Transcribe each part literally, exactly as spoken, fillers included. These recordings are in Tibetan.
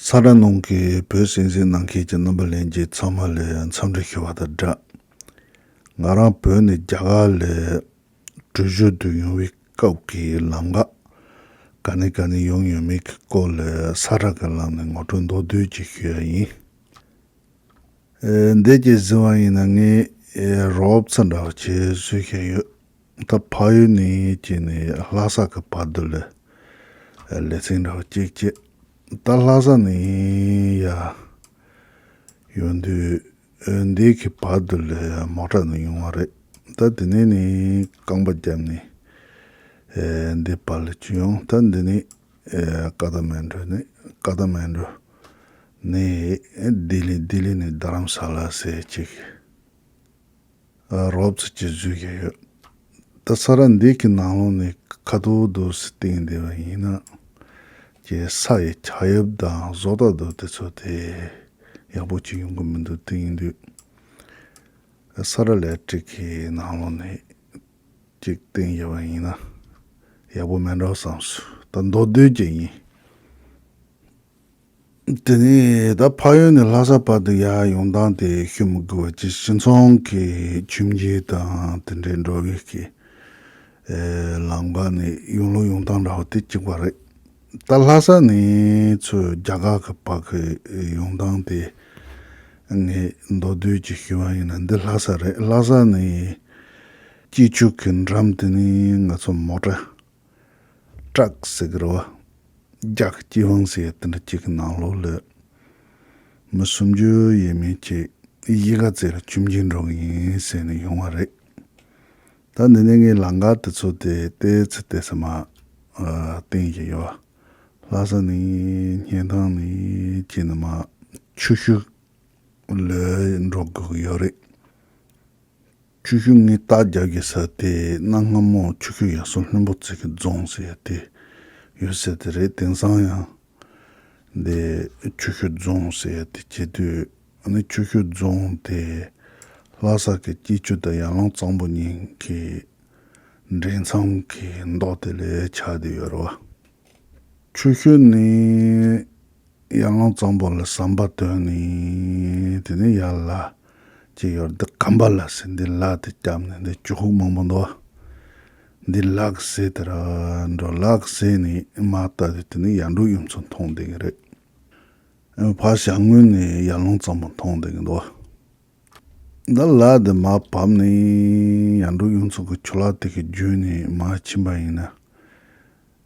ས་ར་ནང་གི་བོད་གསན་གཟིགས་གནང་མཁན་གྱི་རྣམ་པ་ལྷན་རྒྱས་ཚང་མ་ལ་འཚམས་འདྲི་ཞུ་བ་དང་སྦྲགས། ང་རང་བོད་ནས་རྒྱ་གར་ལ་བྲོས་བྱོལ་དུ་ཡོང་བའི་སྐབས་ཀྱི་ལམ་ཁ་ག་ནས་ག་ནས་ཡོང་ཡོད་མེད་ཀྱི་སྐོར་ལ་ས་ར་གི་ལམ་ནས་ངོ་སྤྲོད་མདོར་བསྡུས་ཅིག་ཞུ་ཡ་ཡིན། ཨེ། འདི་གཅིག་གཟིགས་པ་ཡིན་ན་ངས་ཨེ་རོབ་ཙམ་འདྲ་བ་ཅིག་བཟོས་བཞག་ཡོད། ད་ཕ་ཡུལ་ནས་ཅིག་ནས་ལྷ་ས་གི་བར་དུ་ལ་ཨེ་ལེ་ཚན་འདྲ་བ་ཅིག་བྱས། ད་ལྷ་ས་ནས་ཡར་ཡོང་དུས་ཨེ་འདི་གི་བར་དུ་ལ་མོ་ཊ་ནས་ཡོང་བ་རེད། ད་དེ་ནས་ནི་རྐང་པ་བརྒྱབ་ནས་ཨེ་འདི་བར་ལ་ཅིག་ཡོང་། ད་འདི་ནས་ཨེ་ཀ་ཐ་མན་གྲུ་ནས་ཀ་ཐ་མན་གྲུ་ནས་ལྡི་ལི། ལྡི་ལི་ནས་རྡ་རམ་ས་ལ་ཟེར་ཅིག་ཨ། རོབ་ཙམ་ཅིག་བཟོས་བཞག་ཡོད། ད་ས་ར་འདི་གི་ནང་ལོགས་ནས་ཁ་ཐུག་ཏུ་བལྟས་བསྡད་པ་ཡིན་ན། ཀྱི་ས་ཡི་ཆགས་དབྱིབས་དང་བཟོ་ལྟ་དང་དེ་ཚོ་དེ་ཡག་པོ་ཅིག་ཡོང་གི་མི་འདུག་དེ་ཡིན་དུས་ས་ར་ལེགས་ཊིག་གི་ནང་ལོགས་ནས་ཅིག་བསྟན་བཞག་པ་ཡིན་ན་ཡག་པོ་མེད་འགྲོ་བསམ་སོང་། ད་མདོར་བསྡུས་ཅིག་ཡིན། དེ་ནས་ད་ཕ་ཡུལ་ནས་ལྷ་ས་བར་དུ་ཡར་ཡོང་སྟངས་དེ་ཞུ་མི་དགོས་པ་ཅིག་སྤྱི་ཚོགས་ཀྱི་ཁྱིམ་རྒྱུད་དང་དེ་འདྲའི་འགྲོ་བའི་གི་ཨེ་ལམ་ཁ་ནས་ཡོང་ལུགས་ཡོང་སྟངས་འདྲ་བ་དེ་གཅིག་པ་རེད། ད་ལྷ་ས་ནས་ཚུར་རྒྱ་གར་གི་བར་གི་ཡོང་སྟངས་དེ་ངས་མདོར་བསྡུས་ཅིག་ཞུ་བ་ཡིན་ན། འདི་ལྷ་ས་རེད། ལྷ་ས་ནས་སྐྱིད་ཆུ་གི་འགྲམ་དེ་ནས་ང་ཚོ་མོ་ཊ་ཊག་ཟེར་གི་རེད་བ། རྒྱ་གི་སྐྱིད་ཧང་ཟེར་ཡ་དེ་འདྲ་གཅིག་གི་ནང་ལོགས་ལ་མི་སུམ་ཅུ་ཡས་མས་ཅིག་གཞིས་ཀ་རྩེ་ལ་ཁྱིམ་རྒྱུད་འགྲོ་གི་ཡིན་ཟེར་ནས་ཡོང་བ་རེད། ད་འདི་ནས་ངས་ལམ་ཁ་དེ་ཚོ་དེ་ཏོག་ཙམ་ཏོག་ཙམ་མར་ཨ་བསྟན་བཞིན་ཡོད། ལྷ་ས་ནས་སྙེ་ཐང་ནས་ཅིག་ནས་མར་ཆུ་ཤུར་ལ་འགྲོ་དགོས་ཀྱི་ཡོད་རེད། ཆུ་ཤུར་ངས་རྟགས་རྒྱག་གི་ས་དེ་གནའ་སྔ་མོ་ཆུ་ཤུར་ཡར་སོང་ལྷུན་པོ་རྩེ་གི་རྫོང་ཟེར་ཡ་དེ་ཡོད་ས་དེ་རེད། དེང་སང་ཡང་འདི་ཆུ་ཤུར་རྫོང་ཟེར་ཡ་དེ་བྱེད་དུས། ཨ་ནི་ཆུ་ཤུར་རྫོང་དེ་ལྷ་ས་གི་སྐྱིད་ཆུ་དང་ཡར་ཀླུང་གཙང་པོ་གཉིས་ཀྱི་འདྲེས་མཚམས་ཀྱི་མདོ་དེ་ལ་ཆགས་བསྡད་ཡོད་རེད་བ། ཆུ་ཤུར་ནས་ཡར་ཀླུང་གཙང་པོ་ལ་ཟམ་པ་བཏོན་ནས། དེ་ནས་ཡར་ལ་ཅིག་ཡོད་རེད། འདི་གམ་པ་ལ་ཟེར། འདི་ལ་དེ་བརྒྱབ་ནས་འདི་ཆུ་ཤུར་མང་པོ་འདུག་འདི་ལ་གི་ཟེར་དེ་ར་འགྲོ། ལ་གི་ཟེར་ནས་མར་ལྟ་དུས་དེ་ནས་ཡར་འབྲོག་གཡུ་མཚོ་མཐོང་བསྡད་ཀྱི་རེད། ཕར་བྱང་ངོས་ནས་ཡར་ཀླུང་གཙང་པོ་མཐོང་བསྡད་ཀྱི་འདུག་འདི་ལ་དེ་མར་བབས་ནས་ཡར་འབྲོག་གཡུ་མཚོ་གི་ཆུ་ལ་དེ་གི་བརྒྱུད་ནས་མར་ཕྱིན་པ་ཡིན་ན།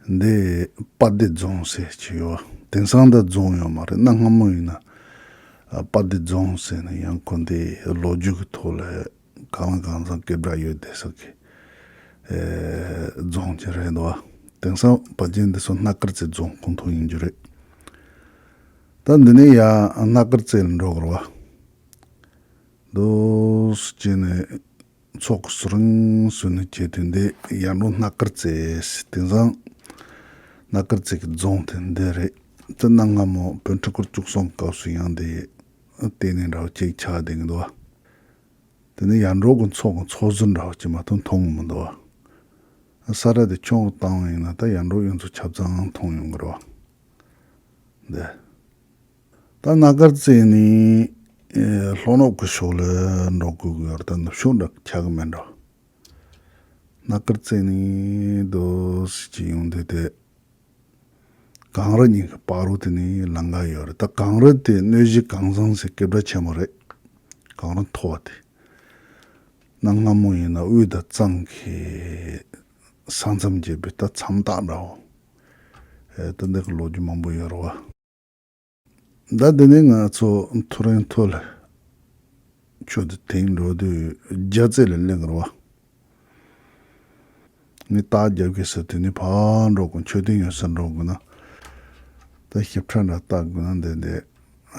འདི་དཔལ་ལྡན་རྫོང་ཟེར་གྱི་ཡོད། དེང་སང་ད་རྫོང་ཡོད་མ་རེད། གནའ་སྔ་མོ་ཡིན་ན་དཔལ་ལྡན་རྫོང་ཟེར་ནས་ཡང་ཁོ་འདི་ལོ་རྒྱུས་ཀྱི་ཐོག་ལ་གང་ལ་གང་འཚམ་སྐད་གྲགས་ཡོད་བསྡད་ས་གི་ཨེ་རྫོང་ཅིག་རེད་འདུག་བ། དེང་སང་ཕལ་ཆེར་འདི་ཚོ་སྣ་དཀར་རྩེ་རྫོང་ཁོངས་གཏོགས་ཡིན་རྒྱུ་རེད། ད་འདི་ནས་ཡར་སྣ་དཀར་རྩེ་ལ་འགྲོ་དགོས་རེད་བ། འདུག་སེ་བྱས་ནས་ཚོགས་ཀྱི་ཟུར་རིང་ཟུར་ནས་བྱས་དུས་འདི་ཡར་འབྲོག་སྣ་དཀར་རྩེ་ཟེར། དེང་སང་སྣ་དཀར་རྩེ་གི་རྫོང་དེ་འདི་རེད། དེ་གནའ་སྔ་མོ་བོད་ཁྲི་སྐོར་བཅུ་གསུམ་སྐབས་སུ་ཡང་འདི་ལྟེ་གནས་འདྲ་བ་ཅིག་ཆགས་བསྡད་ཀྱི་འདུག་བ། དེ་ནས་ཡར་འབྲོག་གི་ཚོགས་ཀྱི་ཚོགས་ཟུར་འདྲ་བ་ཅིག་མ་གཏོགས་མཐོང་གི་མི་འདུག་བ། ས་ར་དེ་ཁྱོན་བཏང་བ་ཡིན་ན་ད་ཡར་འབྲོག་གཡུ་མཚོ་ཆ་ཚང་མཐོང་ཡོང་གི་རེད་བ། འདི། ད་སྣ་དཀར་རྩེ་ནས་ཨེ་ལྷོ་ནུབ་ཀྱི་ཕྱོགས་ལ་འགྲོ་དགོས་ཀྱི་ཡོད་རེད། ད་ནུབ་ཕྱོགས་འདྲ་ཆགས་ཀྱི་མེད་འགྲོ། སྣ་དཀར་རྩེ་ནས་འདུག་སེ་ཅིག་ཡོང་དུས་དེ་གངས་རི་གཉིས་ཀྱི་བར་རུ་དེ་ནས་ལམ་ཁ་ཡོད་རེད། ད་གངས་རི་དེ་གནོད་གཞི་གངས་བཟང་ཟེར་སྐད་གྲགས་ཆེན་པོ་རེད། གངས་རི་མཐོ་བ་དེ། གནའ་སྔ་མོ་ཡིན་ན་དབུས་དང་གཙང་གི་ས་མཚམས་བཅད་པའི་ད་མཚམས་རྟགས་འདྲ་བོ། ཨེ་ད་འདི་གི་ལོ་རྒྱུས་མང་པོ་ཡོད་རེད་བ། ད་འདི་ནས་ང་ཚོ་ཐོ་རེངས་ཐོ་ལ་ཆུ་དེ་དེང་འགྲོ་དུས་རྒྱ་རྩེ་ལ་སླེབས་ཀྱི་རེད་བ། ངས་རྟགས་རྒྱབ་ཀྱི་ས་དེ་ནས་ཕར་འགྲོ་དགོས། མཆོད་རྟེན་ཡོད་ས་འགྲོ་དགོས་ན། ད་ཞིབ་ཕྲ་འདྲ་ལྟ་དགོས་ན་འདི་འདི་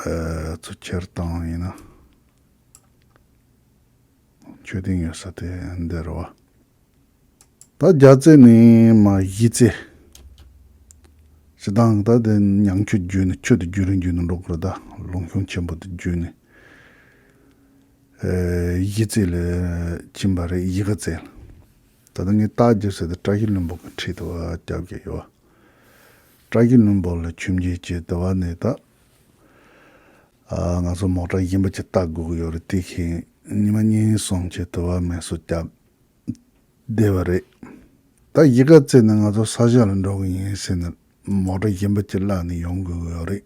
ཨེ་ཚུར་ཁྱེར་བཏང་ཡིན་ན། མཆོད་རྟེན་ཡོད་ས་དེ་འདི་རེད་བ། ད་རྒྱ་རྩེ་ནས་མར་གཞིས་རྩེ། སྤྱིར་བཏང་ད་དེ་ཉང་ཆུ་བརྒྱུད་ནས་ཆུ་དེ་བརྒྱུད་རིང་བརྒྱུད་ནས་འགྲོ་དགོས་རེད། ད་ལུང་གཤོང་ཆེན་པོ་དེ་བརྒྱུད་ནས་ཨེ་གཞིས་རྩེ་ལ་ཕྱིན་པ་རེད། གཞིས་ཀ་རྩེ་ལ། ད་ལྟ་ངས་རྟགས་རྒྱབ་ས་དེ་བཀྲ་ཤིས་ལྷུན་པོ་གི་འཁྲིས་དེ་བ་རྒྱབ་ཀྱི་ཡོད། བཀྲ་ཤིས་ལྷུན་པོ་ལ་མཆོད་མཇལ་བྱས་དེ་བ་ནས་ད་ ཨ། ང་ཚོ་མོ་ཊ་གཞན་པ་ཅིག་བཏགས་དགོས་ཀྱི་ཡོད་རེད། དེ་བཞིན་ཉི་མ་གཉིས་གསུམ་ཅིག་དུ་བ་མེ་སོ་བརྒྱབ་བསྡད་པ་རེད། ད་གཞིས་ཀ་རྩེ་ནས་ང་ཚོ་ས་ཆ་ལ་འགྲོ་གི་ཡིན་ཟེར་ནས་མོ་ཊ་གཞན་པ་ཅིག་བརླགས་ནས་ཡོང་དགོས་ཀྱི་ཡོད་རེད།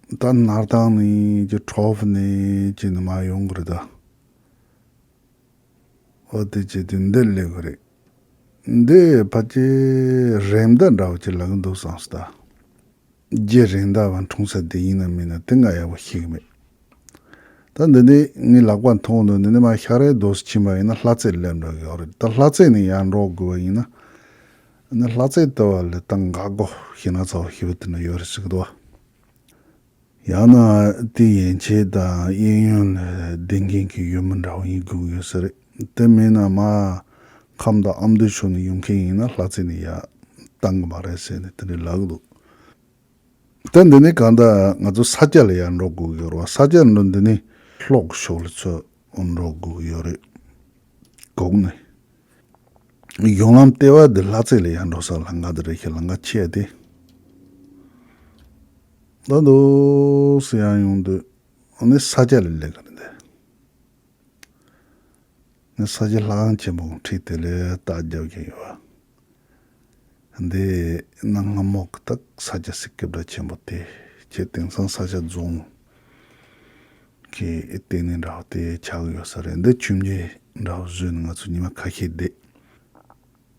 ད་སྣར་ཐང་ནས་ཀྱི་ཁྲོ་ཕུ་ནས་ཅིག་ནས་མར་ཡོང་གི་རེད་ད། འོ་དེ་བྱས་དུས་འདི་སླེབས་གི་རེད། འདི་ཕལ་ཆེར་རེད་མདའ་འདྲ་བོ་ཅིག་ལབ་གི་འདུག་བསམ་སོང་ད། རྗེ་རེད་མདའ་བ་འཁྲུངས་ས་དེ་ཡིན་ན་མིན་ན་དེ་ང་ཡག་པོ་ཤེས་གི་མེད། ད་འདི་ནས་ངའི་ལག་པ་མཐོང་འདུག་འདི་ནས་མར་ཤར་རི་རྡོ་སུ་ཕྱིན་པ་ཡིན་ན་ལྷ་རྩེ་སླེབས་འགྲོ་གི་ཡོད་རེད། ད་ལྷ་རྩེ་ནས་ཡར་འགྲོ་དགོས་པ་ཡིན་ན། ནི་ལྷ་རྩེ་ལྟ་བ་ལ་ད་འགག་སྒོ་ཞེ་ན་ཚ་བ་ཞེ་པོ་དེ་འདྲ་ཡོད་རེད་ཟེར་གི་འདུག་ཡང་ན་དེ་ཡན་ཆད་དང་གཡས་གཡོན་ལ་བསྡད་མཁན་གྱི་ཡུལ་མི་འདྲ་བོ་ཡིན་དགོས་ཀྱི་ཡོད་ས་རེད། དེ་མིན་ན་མར་ཁམས་དང་ཨ་མདོའི་ཕྱོགས་ནས་ཡོང་མཁན་ཡིན་ན་ལྷ་རྩེ་ནས་ཡར་བཏང་གི་མ་རེད་ཟེར་ནས་དེ་འདྲ་ལབ་གི་འདུག་ད་འདི་ནས་གང་ལྟར་ང་ཚོ་ས་སྐྱ་ལ་ཡར་འགྲོ་དགོས་ཀྱི་ཡོད་རེད་བ། ས་སྐྱ་འགྲོ་འདི་ནས་ལྷོ་གི་ཕྱོགས་ལ་ཚུར་འགྲོ་དགོས་ཀྱི་ཡོད་རེད། གོང་ནས། གཞུང་ལམ་ལྟེ་བ་འདི་ལྷ་རྩེ་ལ་ཡར་འགྲོ་ས་ལམ་ཁ་འདི་རེད་ཤག་ལམ་ཁ་ཆེ་ཡ་དེ། ད་འདུག་སེ་ཡར་ཡོང་དུས་ཨ་ནི་ས་སྐྱ་ལ་སླེབས་གི་རེད་འདི། ནི་ས་སྐྱ་ལྷ་ཁང་ཆེན་པོ་ཁྲིད་དེ་ལས་རྟགས་རྒྱབ་ཀྱི་ཡོད། འདི་གནའ་སྔ་མོ་གི་ད་ས་སྐྱ་སི་སྐྱིད་གྲྭ་ཆེན་པོ་དེ་ཁྱེད་དེང་སང་ས་སྐྱ་རྫོང་གི་ལྟེ་གནས་འདྲ་བོ་དེ་ཆགས་ཡོད་ས་རེད། འདི་ཆུ་མཇལ་འདྲ་བོ་བཟོས་ནས་ང་ཚོ་ཉི་མ་ཁ་ཤས་བསྡད།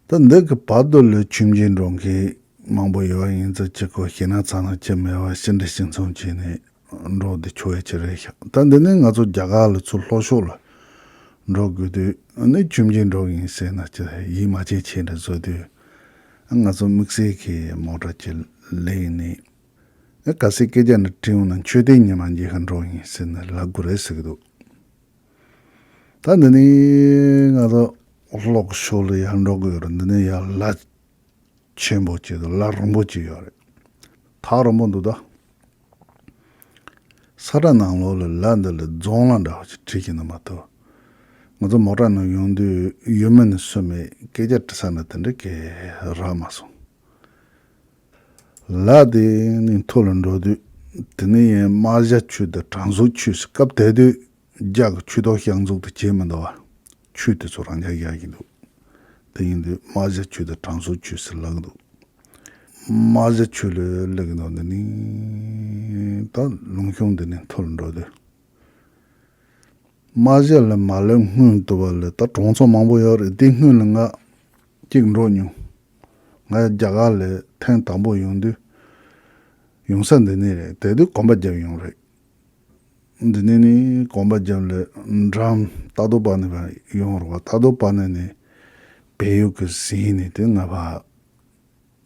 ད་འདི་གི་བར་དུ་ལ་ཆུ་མཇལ་འགྲོ་མཁན་མང་པོ་ཡོད་པ་ཡིན་ཙང་ཅི་གོ་ཞེ་ན་ཚ་ན་ཅི་མེད་པ་ཕྱི་འབྲེལ་སྤྱི་མཚུངས་བྱས་ནས་འགྲོ་བསྡད་ཆོག་ཡ་ཅིག་རེད་ཤག་ད་འདི་ནས་ང་ཚོ་རྒྱ་གར་ལ་ཚུར་ལྷོ་ཕྱོགས་ལ་འགྲོ་དགོས་དུས་ནི་ཆུ་མཇལ་འགྲོ་གི་ཡིན་ཟེར་ན་ཅི་ཡིད་མ་ཆེས་ཆེ་འདྲ་བཟོ་དུས་ང་ཚོ་དམིགས་བསལ་གྱི་མོ་ཊ་ཅིག་ལེན་ནས་ཨ་གལ་སྲིད་སྐད་ཆ་འདི་དྲིས་འོང་ན་མཆོད་རྟེན་ཉི་མ་མཇལ་ག་འགྲོ་ཡིན་ཟེར་ནས་ལབ་དགོས་རེད་ཟེར་གི་འདུག་ད་འདི་ནས་ང་ཚོ་ལྷོ་ཕྱོགས་ལ་ཡར་འགྲོ་གི་ཡོད་རེད། འདི་ནས་ཡར་ལ་ཆེན་པོ་ཅིག་དང་ལ་རིང་པོ་ཅིག་ཡོད་རེད། ཐག་རིང་པོ་འདུག་ད། ས་ཁྲ་ནང་ལོགས་ལ་ལ་འདི་ལ་རྫོང་ལ་འདྲ་བ་ཅིག་བྲིས་ཀྱི་འདུག་མ་གཏོགས། ང་ཚོ་མོ་ཊ་ནང་ཡོང་དུས་ཡུལ་མི་ནས་སུ་མེད་སྐད་ཆ་དྲི་ས་འདྲ་དེ་འདྲ་གས་རག་མ་སོང་། ལ་དེ་ནས་མཐོ་ལ་འགྲོ་དུས་དེ་ནས་ཡང་རྨ་བྱ་ཆུ་དང་དྲང་ཟུར་ཆུ་ཟེར་སྐབས་དེ་དུས་རྒྱ་གི་ཆུ་ཐོག་བཤམས་འཛུགས་དེ་བྱས་མི་འདུག་བ། ཆུ་དེ་ཚོ་རང་འཇགས་རྒྱག་གི་འདུག་དེ་ཡིན་དུས་རྨ་བྱ་ཆུ་དང་དྲང་ཟུར་ཆུ་ཟེར་ལབ་གི་འདུག་རྨ་བྱ་ཆུ་ལ་སླེབས་གི་འདུག་འདི་ནི་ད་ལུང་གཤོང་འདི་ནས་མཐོ་ལ་འགྲོ་དུས། རྨ་བྱ་ལ་མ་སླེབས་སྔོན་དུ་བ་ལ་ད་གྲོང་ཚོ་མང་པོ་ཡོད་རེད། དེ་སྔོན་ལ་ང་གཅིག་འགྲོ་མྱོང་། ང་རྒྱ་གར་ལ་ཐེངས་དང་པོ་ཡོང་དུས་ཡོང་ས་འདི་ནས་རེད། དེ་དུས་གོམ་པ་བརྒྱབ་ཡོང་རེད། འདི་ནས་ནི་གོམ་པ་བརྒྱབ་ལ་འགྲམ་རྟ་རྡོ་པ་ནས་ཕར་ཡོང་རོགས། རྟ་རྡོ་པ་ནས་ནི་བལ་ཡུལ་གྱི་ཟིན་ནས་དེ་ང་ཕར་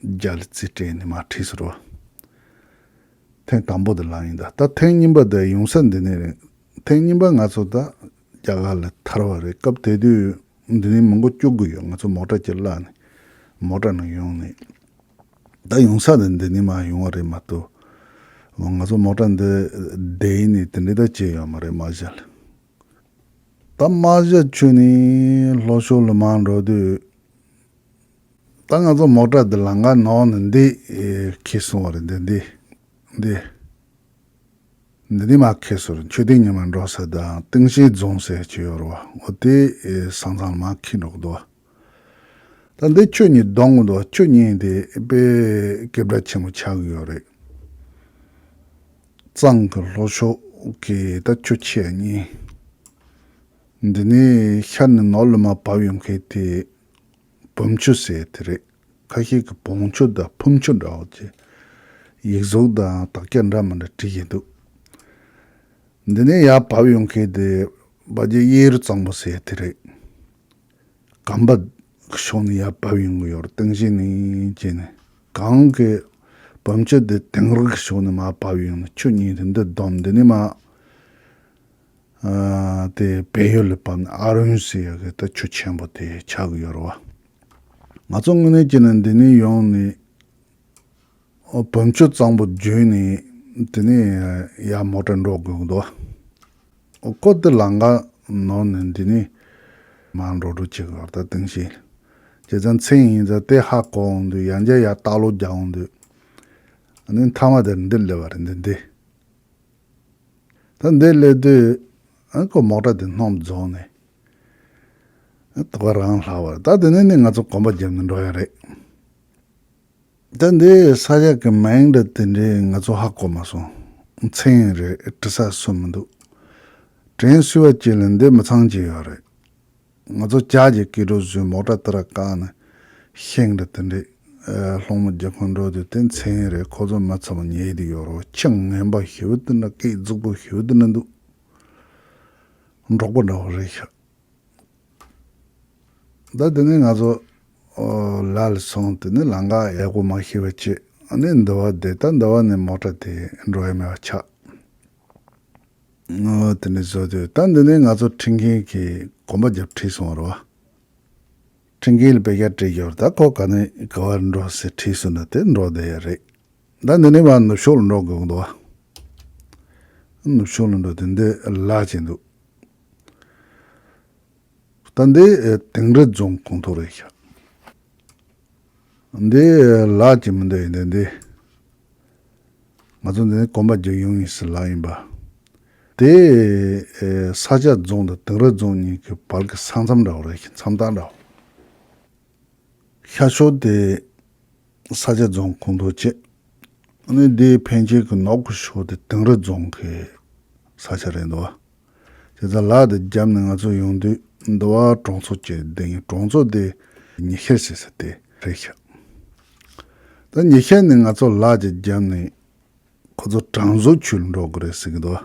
རྒྱ་ལ་རྩིས་སྤྲད་ནས་མར་ཁྲིད་སོང་རོགས། ཐེངས་དང་པོ་དེ་ལ་ཡིན་ད། ད་ཐེངས་གཉིས་པ་དེ་ཡོང་ས་འདི་ནས་རེད། ཐེངས་གཉིས་པ་ང་ཚོ་ད་རྒྱ་གར་ལ་ཐར་བ་རེད། སྐབས་དེ་དུས་འདི་ནས་མི་མགོ་བཅུ་དགུ་ཡོད། ང་ཚོ་མོ་ཊ་ཅིག་བརླགས་ནས་མོ་ཊ་ནང་ཡོང་ནས། ད་ཡོང་ས་དེ་འདི་ནས་མར་ཡོང་བ་རེད་མ་གཏོགས། ང་ཚོ་མོ་ཊ་འདི་བསྡད་ནས་དེ་འདྲ་ད་བྱས་ཡོད་མ་རེད་རྨ་བྱ་ལ། ད་རྨ་བྱ་ཆུ་ནས་ལྷོ་ཕྱོགས་ལ་མར་འགྲོ་དུས། ད་ང་ཚོ་མོ་ཊ་འདི་ལམ་ཁ་ནང་ནས་འདི་ཁེལ་སོང་བ་རེད། འདི་འདི་འདི། འདི་ནས་མར་ཁེལ་སོང་རེད། མཆོད་རྟེན་ཉི་མ་འགྲོ་ས་དང་སྟེང་ཤེལ་རྫོང་ཟེར་ཅིག་ཡོད་རེད་བ། འོ་དེ་ས་མཚམས་ལ་མར་ཁེལ་འགྲོ་གི་འདུག་ད་འདི་ཆུ་གཉིས་བསྡོམས་གི་འདུག་ཆུ་གཉིས་དེ་དཔེ་སྐྱིད་གྲགས་ཆེན་པོ་ཆགས་ཀྱི་ཡོད་རེད། གཙང་གི་ལྷོ་ཕྱོགས་ཀྱི་ད་ཆུ་ཆེ་གཉིས། འདི་ནས་ཤར་ནས་ནོར་ལ་མར་བབས་ཡོང་མཁན་དེ་བུམ་ཆུ་ཟེར་དེ་རེད། ཁ་ཤས་ཀྱིས་བོང་ཆུ་དང་ཕུམ་ཆུ་འདྲ་བོ་ཅིག་ཡིག་གཟུགས་དང་དག་ཆ་འདྲ་མི་འདྲ་བྲིས་ཡིན་འདུག་འདི་ནས་ཡར་བབས་ཡོང་མཁན་དེ་བ་རྒྱ་གཡས་རུ་གཙང་པོ་ཟེར་དེ་རེད། གངས་པ་གི་ཕྱོགས་ནས་ཡར་བབས་ཡོང་གི་ཡོད་རེད། སྟེང་ཤེལ་ནས་བྱས་ནས་གངས་ཀྱི་བུམ་ཆུ་དེ་དིང་རི་གི་ཕྱོགས་ནས་མར་བབས་ཡོང་ནས་ཆུ་གཉིས་དེ་འདི་བསྡོམས་འདི་ནས་མར་ཨ་དེ་བལ་ཡུལ་ལ་བབས་ནས་ཨ་རོན་ཟེར་ཡག་གི་ད་ཆུ་ཆེན་པོ་དེ་ཆགས་ཀྱི་ཡོད་རེད་བ། ང་ཚོ་དངོས་གནས་བྱས་ན་འདི་ནས་ཡོང་ནས་ཨོ་བུམ་ཆུ་གཙང་པོ་བརྒྱུད་ནས་དེ་ནས་ཡར་མོ་ཊ་འགྲོ་དགོས་ཀྱི་འདུག་ཨོ་ཁོ་དེ་ལམ་ཁ་ནང་ནས་འདི་ནས་མར་འགྲོ་འགྲོ་བྱེད་དགོས་ད་སྟེང་ཤེལ། བྱས་ཙང་མཚན་ཡིན་ཙང་དེ་ཧ་གོ་འོང་དུས་ཡང་བསྐྱར་ཡར་ལྟ་ཀློག་རྒྱག་འོང་དུས། ཨ་ནི་མཐའ་མ་དེར་འདི་སླེབས་པ་རེད། འདི་འདི། ད་འདི་སླེབས་དུས་ཨ་ཁོ་མོ་ཊ་དེ་སྣུམ་རྫོགས་ནས་ཨ་ད་ག་རང་ལྷག་པར་ད་དེ་ནས་ནི་ང་ཚོ་གོམ་པ་བརྒྱབ་ནས་འགྲོ་ཡ་རེད། ད་འདི་ས་ཆ་གི་མིང་འདྲ་དེ་འདྲའི་ང་ཚོ་ཧ་གོ་མ་སོང་། མཚན་རེད་དྲི་ས་སུ་མི་འདུག་དྲན་གསོ་བ་ཅིག་ལ་འདི་མི་ཚང་གི་ཡོད་རེད། ང་ཚོ་ཇ་གྱི་སྐྱིད་འགྲོ་བཟོས་མོ་ཊ་ཏི་ར་བཀག་ནས་ཤིང་འདྲ་དེ་འདྲའི་ཨ་སློང་མོ་རྒྱག་ཁོ་འགྲོ་དུས་དེ་མཚན་རེད། ཁོ་ཚོ་མ་ཚང་མ་ཉལ་དུ་ཡོད་རོ། ཁྱི་ངན་པ་ཞེ་པོ་དེ་འདྲ་སྐད་རྫིག་པོ་ཞེ་པོ་དེ་འདྲ་འདུག་འབྲོག་པ་འདྲ་བོ་རེད་ཤག་ད་དེ་ནས་ང་ཚོ་ཨོ་ལ་ལ་སོང་། དེ་ནས་ལམ་ཁ་ཡག་པོ་མ་ཤེས་པ་བྱས། ཨ་ནི་འདི་བ་བསྡད། ད་འདི་བ་ནས་མོ་ཊ་དེ་འགྲོ་ཡ་མེད་པ་ཆགས། ཨོ་དེ་ནས་བཟོ་དུས་ད་འདི་ནས་ང་ཚོ་ཁྲིད་མཁན་གྱིས་གོམ་པ་བརྒྱབ་ཁྲིད་སོང་བ་རེད་བ། ཁྲིད་མཁན་ལ་དཔེ་ཆ་སྤྲད་ཡོད་རེད། ད་ཁོ་ག་ནས་ག་བར་འགྲོ་ཟེར་ཁྲིད་སོང་ན་དེ་འགྲོ་བསྡད་ཡ་རེད། ད་འདི་ནས་མར་ནུབ་ཕྱོགས་ལ་འགྲོ་དགོས་འདུག་བ། ནུབ་ཕྱོགས་ལ་འགྲོ་དུས་འདི་ལ་ཅིག་འདུག་ད་འདི་དིང་རི་རྫོང་ཁོངས་གཏོགས་རེད་ཤག་འདི་ལ་ཅིག་མི་འདུག་ཡིན་འདི་འདི། ང་ཚོ་འདི་ནས་གོམ་པ་བརྒྱབ་ཡོང་ཡིན་ཟེར་ལབ་ཡིན་པ། དེ་ཨེ་ས་སྐྱ་རྫོང་དང་དིང་རི་རྫོང་གཉིས་ཀྱི་བར་གྱི་ས་མཚམས་འདྲ་བོ་རེད། མཚམས་རྟགས་འདྲ་བོ། ཤར་ཕྱོགས་དེ་ས་སྐྱ་རྫོང་ཁོངས་གཏོགས་བྱས། ཨ་ནི་དེའི་ཕན་ཆད་ཀྱི་ནུབ་ཀྱི་ཕྱོགས་དེ་དིང་རི་རྫོང་གི་ས་ཆ་རེད་འདུག་བ། བྱས་ཙང་ལ་དེ་བརྒྱབ་ནས་ང་ཚོ་ཡོང་དུས་འདི་བ་གྲོང་ཚོ་གཅིག་བསྡད་ཡིན། གྲོང་ཚོ་དེ་ཉི་ཤར་ཟེར་ས་དེ་རེད་ཤག་ད་ཉི་ཤར་ནས་ང་ཚོ་ལ་དེ་བརྒྱབ་ནས་ཁོ་ཚོ་གྲམ་བཟོ་ཆུ་ལ་འགྲོ་དགོས་རེད་ཟེར་གྱི་འདུག་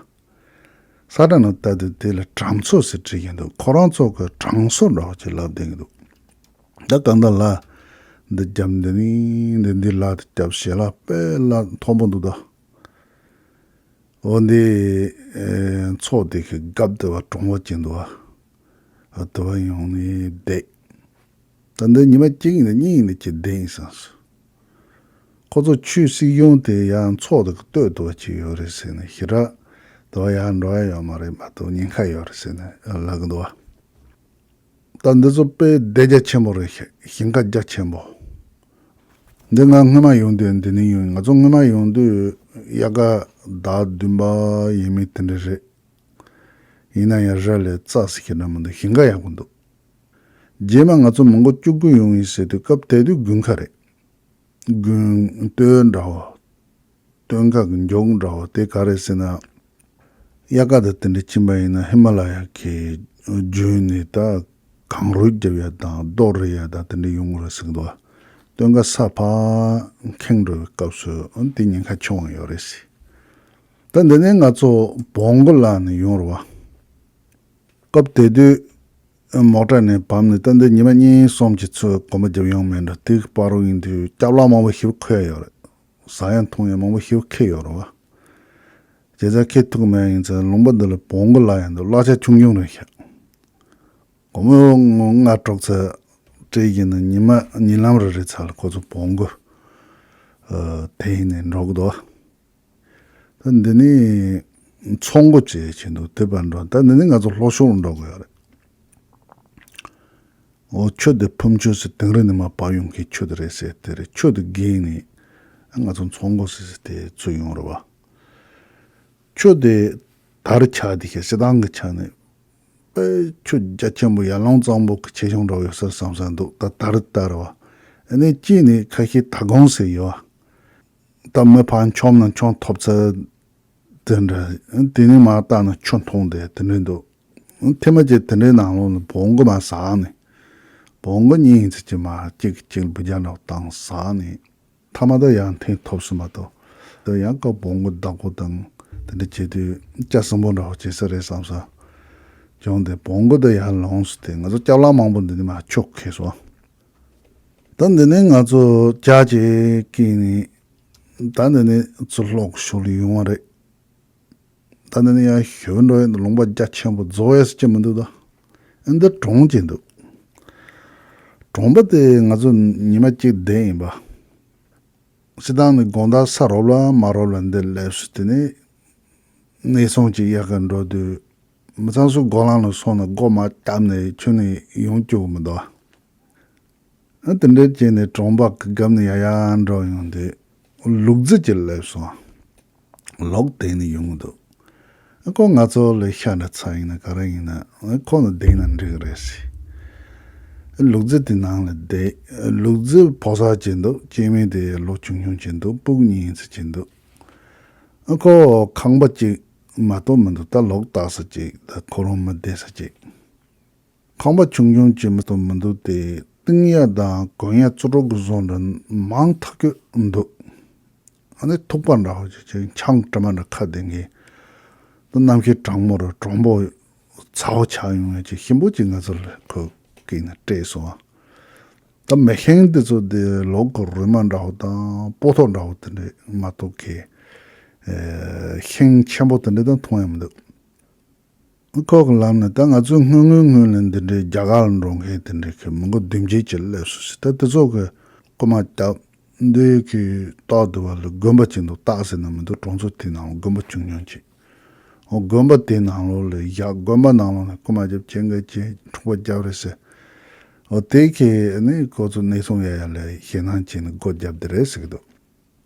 ས་ཁྲ་ནང་ལྟ་དུས་དེ་ལ་གྲམ་ཚོ་ཟེར་བྲིས་ཀྱི་འདུག་ཁོ་རང་ཚོ་གི་གྲང་ཟོ་འདྲ་བོ་ཅིག་ལབ་བསྡད་ཀྱི་འདུག་ད་གང་ལྟར་ལ་འདི་བརྒྱབ། འདི་ནི་འདི་འདི་ལ་དེ་བརྒྱབ། ཞལ་ལག་དཔེ་ལ་མཐོན་པོ་འདུག་ད། འོ་འདི་ཨེ་མཚོ་དེ་གི་རྒྱབ་དེ་བ་གྲོང་བ་ཅིག་འདུག་བ། དེ་བ་ཡོང་ནས་བསྡད། ད་འདི་ཉི་མ་གཅིག་ཡིན་ན་གཉིས་ཡིན་ན་ཅིག་བསྡད་ཡིན་བསམས་སོང་། ཁོ་ཚོ་ཆུ་སྲིད་གཞུང་དེ་ཡང་མཚོ་དེ་གི་སྟོད་དུ་བ་ཅིག་ཡོད་རེད་ཟེར་ནས། ཞེ་དྲག་དེ་བ་ཡར་འགྲོ་ཡ་ཡོད་མ་རེད། མ་གཏོགས་ཉེན་ཁ་ཡོད་རེད་ཟེར་ནས་ལབ་གི་འདུག་བ། ད་འདི་ཚོ་དཔེ་སྡེ་རྒྱ་ཆེན་པོ་རེད། ཞིང་ཁ་རྒྱ་ཆེན་པོ། འདི་ང་སྔོན་མ་ཡོང་དུས་འདི་ནས་ཡོང་། ང་ཚོ་སྔོན་མ་ཡོང་དུས་དབྱར་ཁ་ཟླ་བདུན་པ་ཡས་མས་དེ་འདྲ་རེད། ཡིན་ན་ཡང་ར་ལས་རྩྭ་ཟེར་གྱི་འདྲ་མི་འདུག་ཞིང་ཁ་ཡག་པོ་འདུག་རྗེས་མ་ང་ཚོ་མི་མགོ་བཅུ་དགུ་ཡོང་ཡིན་ཟེར་དུས་སྐབས་དེ་དུས་དགུན་ཁ་རེད། དགུན་སྟོན་འདྲ་བོ། སྟོན་ཁ་གི་མགྱོགས་འདྲ་བོ་དེ་ག་རེ་ཟེར་ན། དབྱར་ཁ་དང་དེ་འདྲ་ཕྱིན་པ་ཡིན་ན་ཧི་མ་ལ་ཡ་གི་བརྒྱུད་ནས་ད་གངས་རུད་རྒྱབ་ཡ་དང་རྡོ་རུལ་ཡ་དང་དེ་འདྲ་ཡོང་གི་རེད་ཟེར་གི་འདུག་སྟོན་ཁ་ས་ཕར་ཁེངས་འགྲོ་བའི་སྐབས་སུ་དེ་ཉེན་ཁ་ཆེ་བ་ཡོད་རེད་ཟེར། ད་འདི་ནས་ང་ཚོ་བོང་གུ་ལ་ནས་ཡོང་རེད་བ། སྐབས་དེ་དུས་མོ་ཊ་ནས་བབས་ནས་ད་འདི་ཉི་མ་གཉིས་གསུམ་གྱི་ཚོད་གོམ་པ་རྒྱབ་ཡོང་མེད་འགྲོ། དེ་གི་བར་དུ་ཡིན་དུས་སྐྱབས་ལ་མང་པོ་ཞིག་ཁོལ་ཡ་ཡོད་རེད། ཟ་ཡ་འཐུང་ཡ་མང་པོ་ཞིག་ཁེལ་ཡོད་རེད་བ། བྱས་ཙང་ཁེལ་ཐུབ་མེད་ཡིན་ཙང་ལུང་པ་འདི་ལ་བོང་གུ་ལ་ཡ་འདུག་གླ་ཆ་ཆུང་ཆུང་རེད་ཤག་སྒོར་མོ་ལྔ་དྲུག་ཙམ་སྤྲད་ཀྱི་ན་ཉི་མ་ཉིན་ལམ་རེ་རེ་ཚར་ལ་ཁོ་ཚོ་བོང་གུ་ཨ་དེད་ནས་འགྲོ་གི་འདུག་ད་འདི་ནས་མཚོ་མགོ་བྱས་བྱས་འདུག་དེ་བར་འགྲོ། ད་འདི་ནས་ང་ཚོ་ལྷོ་ཕྱོགས་ལ་འགྲོ་དགོས་ཡ་རེད། འོ་ཆུ་དེ་ཕུམ་ཆུ་ཟེར་དིང་རི་ནས་མར་བབས་ཡོང་མཁན་ཆུ་དེ་རེད་ཟེར། དེ་རེད། ཆུ་དེ་བརྒལ་ནས་ང་ཚོ་མཚོ་མགོ་ཟེར་ཟེར་དེ་ཚུར་ཡོང་རེད་བ། ཆུ་དེ་དར་ཆགས་དེ་ཤ་སྤྱིར་བཏང་གི་ཆ་ནས་དཔེ་ཆུ་རྒྱ་ཆེན་པོ་ཡར་ཀླུང་གཙང་པོ་གི་ཆེ་ཆུང་འདྲ་བོ་ཡོད་ས་བསམ་ས་འདུག་ད་དར་དར་བ། ཨ་ནི་དཀྱིལ་ནས་ཁ་ཤས་དར་སྒང་ཟེར་ཡོད། ད་མི་ཕར་མཆོངས་ན་མཆོང་ཐུབ་ཚད་དེ་འདྲ། དེ་ནས་མར་བལྟས་ན་ཆུ་མཐོང་དེ་དེ་འདྲ་འདུག་ཐེངས་མ་གཅིག་དེ་འདྲའི་ནང་ལོགས་ལ་བོང་གུ་མར་ཟགས་ནས། བོང་གུ་གཉིས་ཡིན་ཚེ་གཅིག་མར་གཅིག་གཅིག་ལ་འབུད་རྒྱག་འདྲ་བོ་བཏང་ཟགས་ནས། མཐའ་མ་ད་ཡར་འཐེན་ཐུབ་སོང་མ་གཏོགས། ད་ཡང་སྐབས་བོང་གུ་བདག་པོ་དང་དེ་འདྲ་བྱེད་དུས་སྐྱ་སྲིན་པོ་འདྲ་བོ་བྱེད་ས་རེད་བསམ་ས་བྱུང་སྟེ། བོང་གུ་ད་ཡར་ལངས་སོང་སྟེ། ང་ཚོ་སྐྱབས་ལ་མང་པོ་འདི་ནས་མར་ཆུ་ཁེལ་སོང་། ད་འདི་ནས་ང་ཚོ་ཇ་ཅིག་བསྐོལ་ནས། ད་འདི་ནས་ཚུར་ལྷོ་ཕྱོགས་ལ་ཡོང་བ་རེད། ད་འདི་ནས་ཡར་ཞོན་འགྲོ་ཡ་འདི་ལུང་པ་རྒྱ་ཆེན་པོ་རྫོགས་ཡ་ཟེར་གྱི་མི་འདུག་ད་འདི་གྲོང་ཅིག་འདུག་གྲོང་པ་དེ་ང་ཚོ་ཉི་མ་གཅིག་བསྡད་ཡིན་པ། སྤྱིར་བཏང་ནི་དགོང་དག་ས་རོབ་ལ་མ་རོབ་ལ་འདིར་སླེབས་སོང་། དེ་ནས་གནས་ཚང་ཅིག་གཡར་ག་འགྲོ་དུས་མི་ཚང་སུ་སྒོ་ལང་ལ་སོང་ན་སྒོ་མར་བརྒྱབ་ནས་ཁྱོན་ནས་ཡོང་བཅུག་གི་མི་འདུག་ཨ་དེ་འདྲ་བྱས་ནས་གྲོང་པ་གི་རྒྱབ་ནས་ཡར་ཡར་འགྲོ་ཡོང་དུས་ལུག་རྫི་ཅིག་སླེབས་སོང་། ལོག་དེད་ནས་ཡོང་གི་འདུག་ཁོ་ང་ཚོ་ལས་ཤ་འདྲ་ཚ་ཡིན་ན་ག་རེ་ཡིན་ན་ཁོ་ན་བསྡད་ན་འགྲིག་གི་རེད་ཟེར། ལུག་རྫི་དེ་ནང་ལ་བསྡད། ལུག་རྫི་ཕོ་གསར་ཅིག་འདུག་སྐྱེས་དམན་དེ་ལོ་ཆུང་ཆུང་ཅིག་འདུག་སྤུ་གུ་གཉིས་ཡིན་ས་ཅིག་འདུག་ཁོ་ཁང་པ་གཅིག་མ་གཏོགས་མི་འདུག་ད་ལོག་ལྟ་ས་ཅིག་ད་ཁོ་རང་མི་བསྡད་ས་ཅིག་ཁང་པ་ཆུང་ཆུང་ཅིག་མ་གཏོགས་མི་འདུག་སྟེ། བཏིང་ཡ་དང་གོན་ཡ་བཙོག་བྲོ་གི་བཟོ་འདྲ་མང་ཐག་ཆོད་འདུག་ཨ་ནི་ཐུག་པ་འདྲ་བོ་ཅིག་ཅིག་ཆང་དྲི་མ་འདྲ་ཁ་ལྡིང་གི། ད་གནམ་གཤིས་གྲང་མོ་རུ་གྲང་པོ་ཚ་བོ་ཆགས་ཡོང་ཡ་ཅིག་ཞིམ་པོ་ཅིག་ང་ཚོ་ལ་ཁོ་གིས་ནི་སྤྲད་སོང་ཨ། ད་མི་ཤིང་དེ་ཚོ་དེ་ལོག་གི་རུ་མ་འདྲ་བོ་དང་སྤོ་ཐོག་འདྲ་བོ་དེ་འདྲས་མ་གཏོགས་ཁེ། ཤིང་ཆེན་པོ་དེ་འདྲས་དང་མཐོང་ཡ་མི་འདུག་ཁོ་གི་ལམ་ནས་ད་ང་ཚོའི་སྔོན་སྔོན་སྔོན་ལ་འདི་འདྲའི་རྒྱ་གར་ལ་འགྲོ་མཁན་དེ་འདྲའི་གི་མི་མགོ་བདུན་བརྒྱད་ཅིག་སླེབས་སོང་ཟེར། ད་དེ་ཚོ་གི་རྐུ་མ་བརྒྱབ། འདི་གི་ལྟག་དེ་བ་ལ་དགོན་པ་ཅིག་འདུག་སྟག་ཟེར་ན་མི་འདུག་གྲོང་ཚོ་དེའི་ནང་ལ་དགོན་པ་ཆུང་ཆུང་ཅིག་འོ་དགོན་པ་དེའི་ནང་ལོགས་ལ་བཞག་དགོན་པ་ནང་ལོགས་ནས་རྐུ་མ་བརྒྱབ་ཅན་གི་ཅིག་འཁྲུག་པ་བརྒྱབ་རེད་ཟེར། འོ་དེ་གི་ནི་ཁོ་ཚོ་གནས་ཚང་ཡ་ཡ་ལ་ཞེད་སྣང་བྱས་ནས་སྒོ་བརྒྱབ་དེ་རེད་ཟེར་གི་འདུག་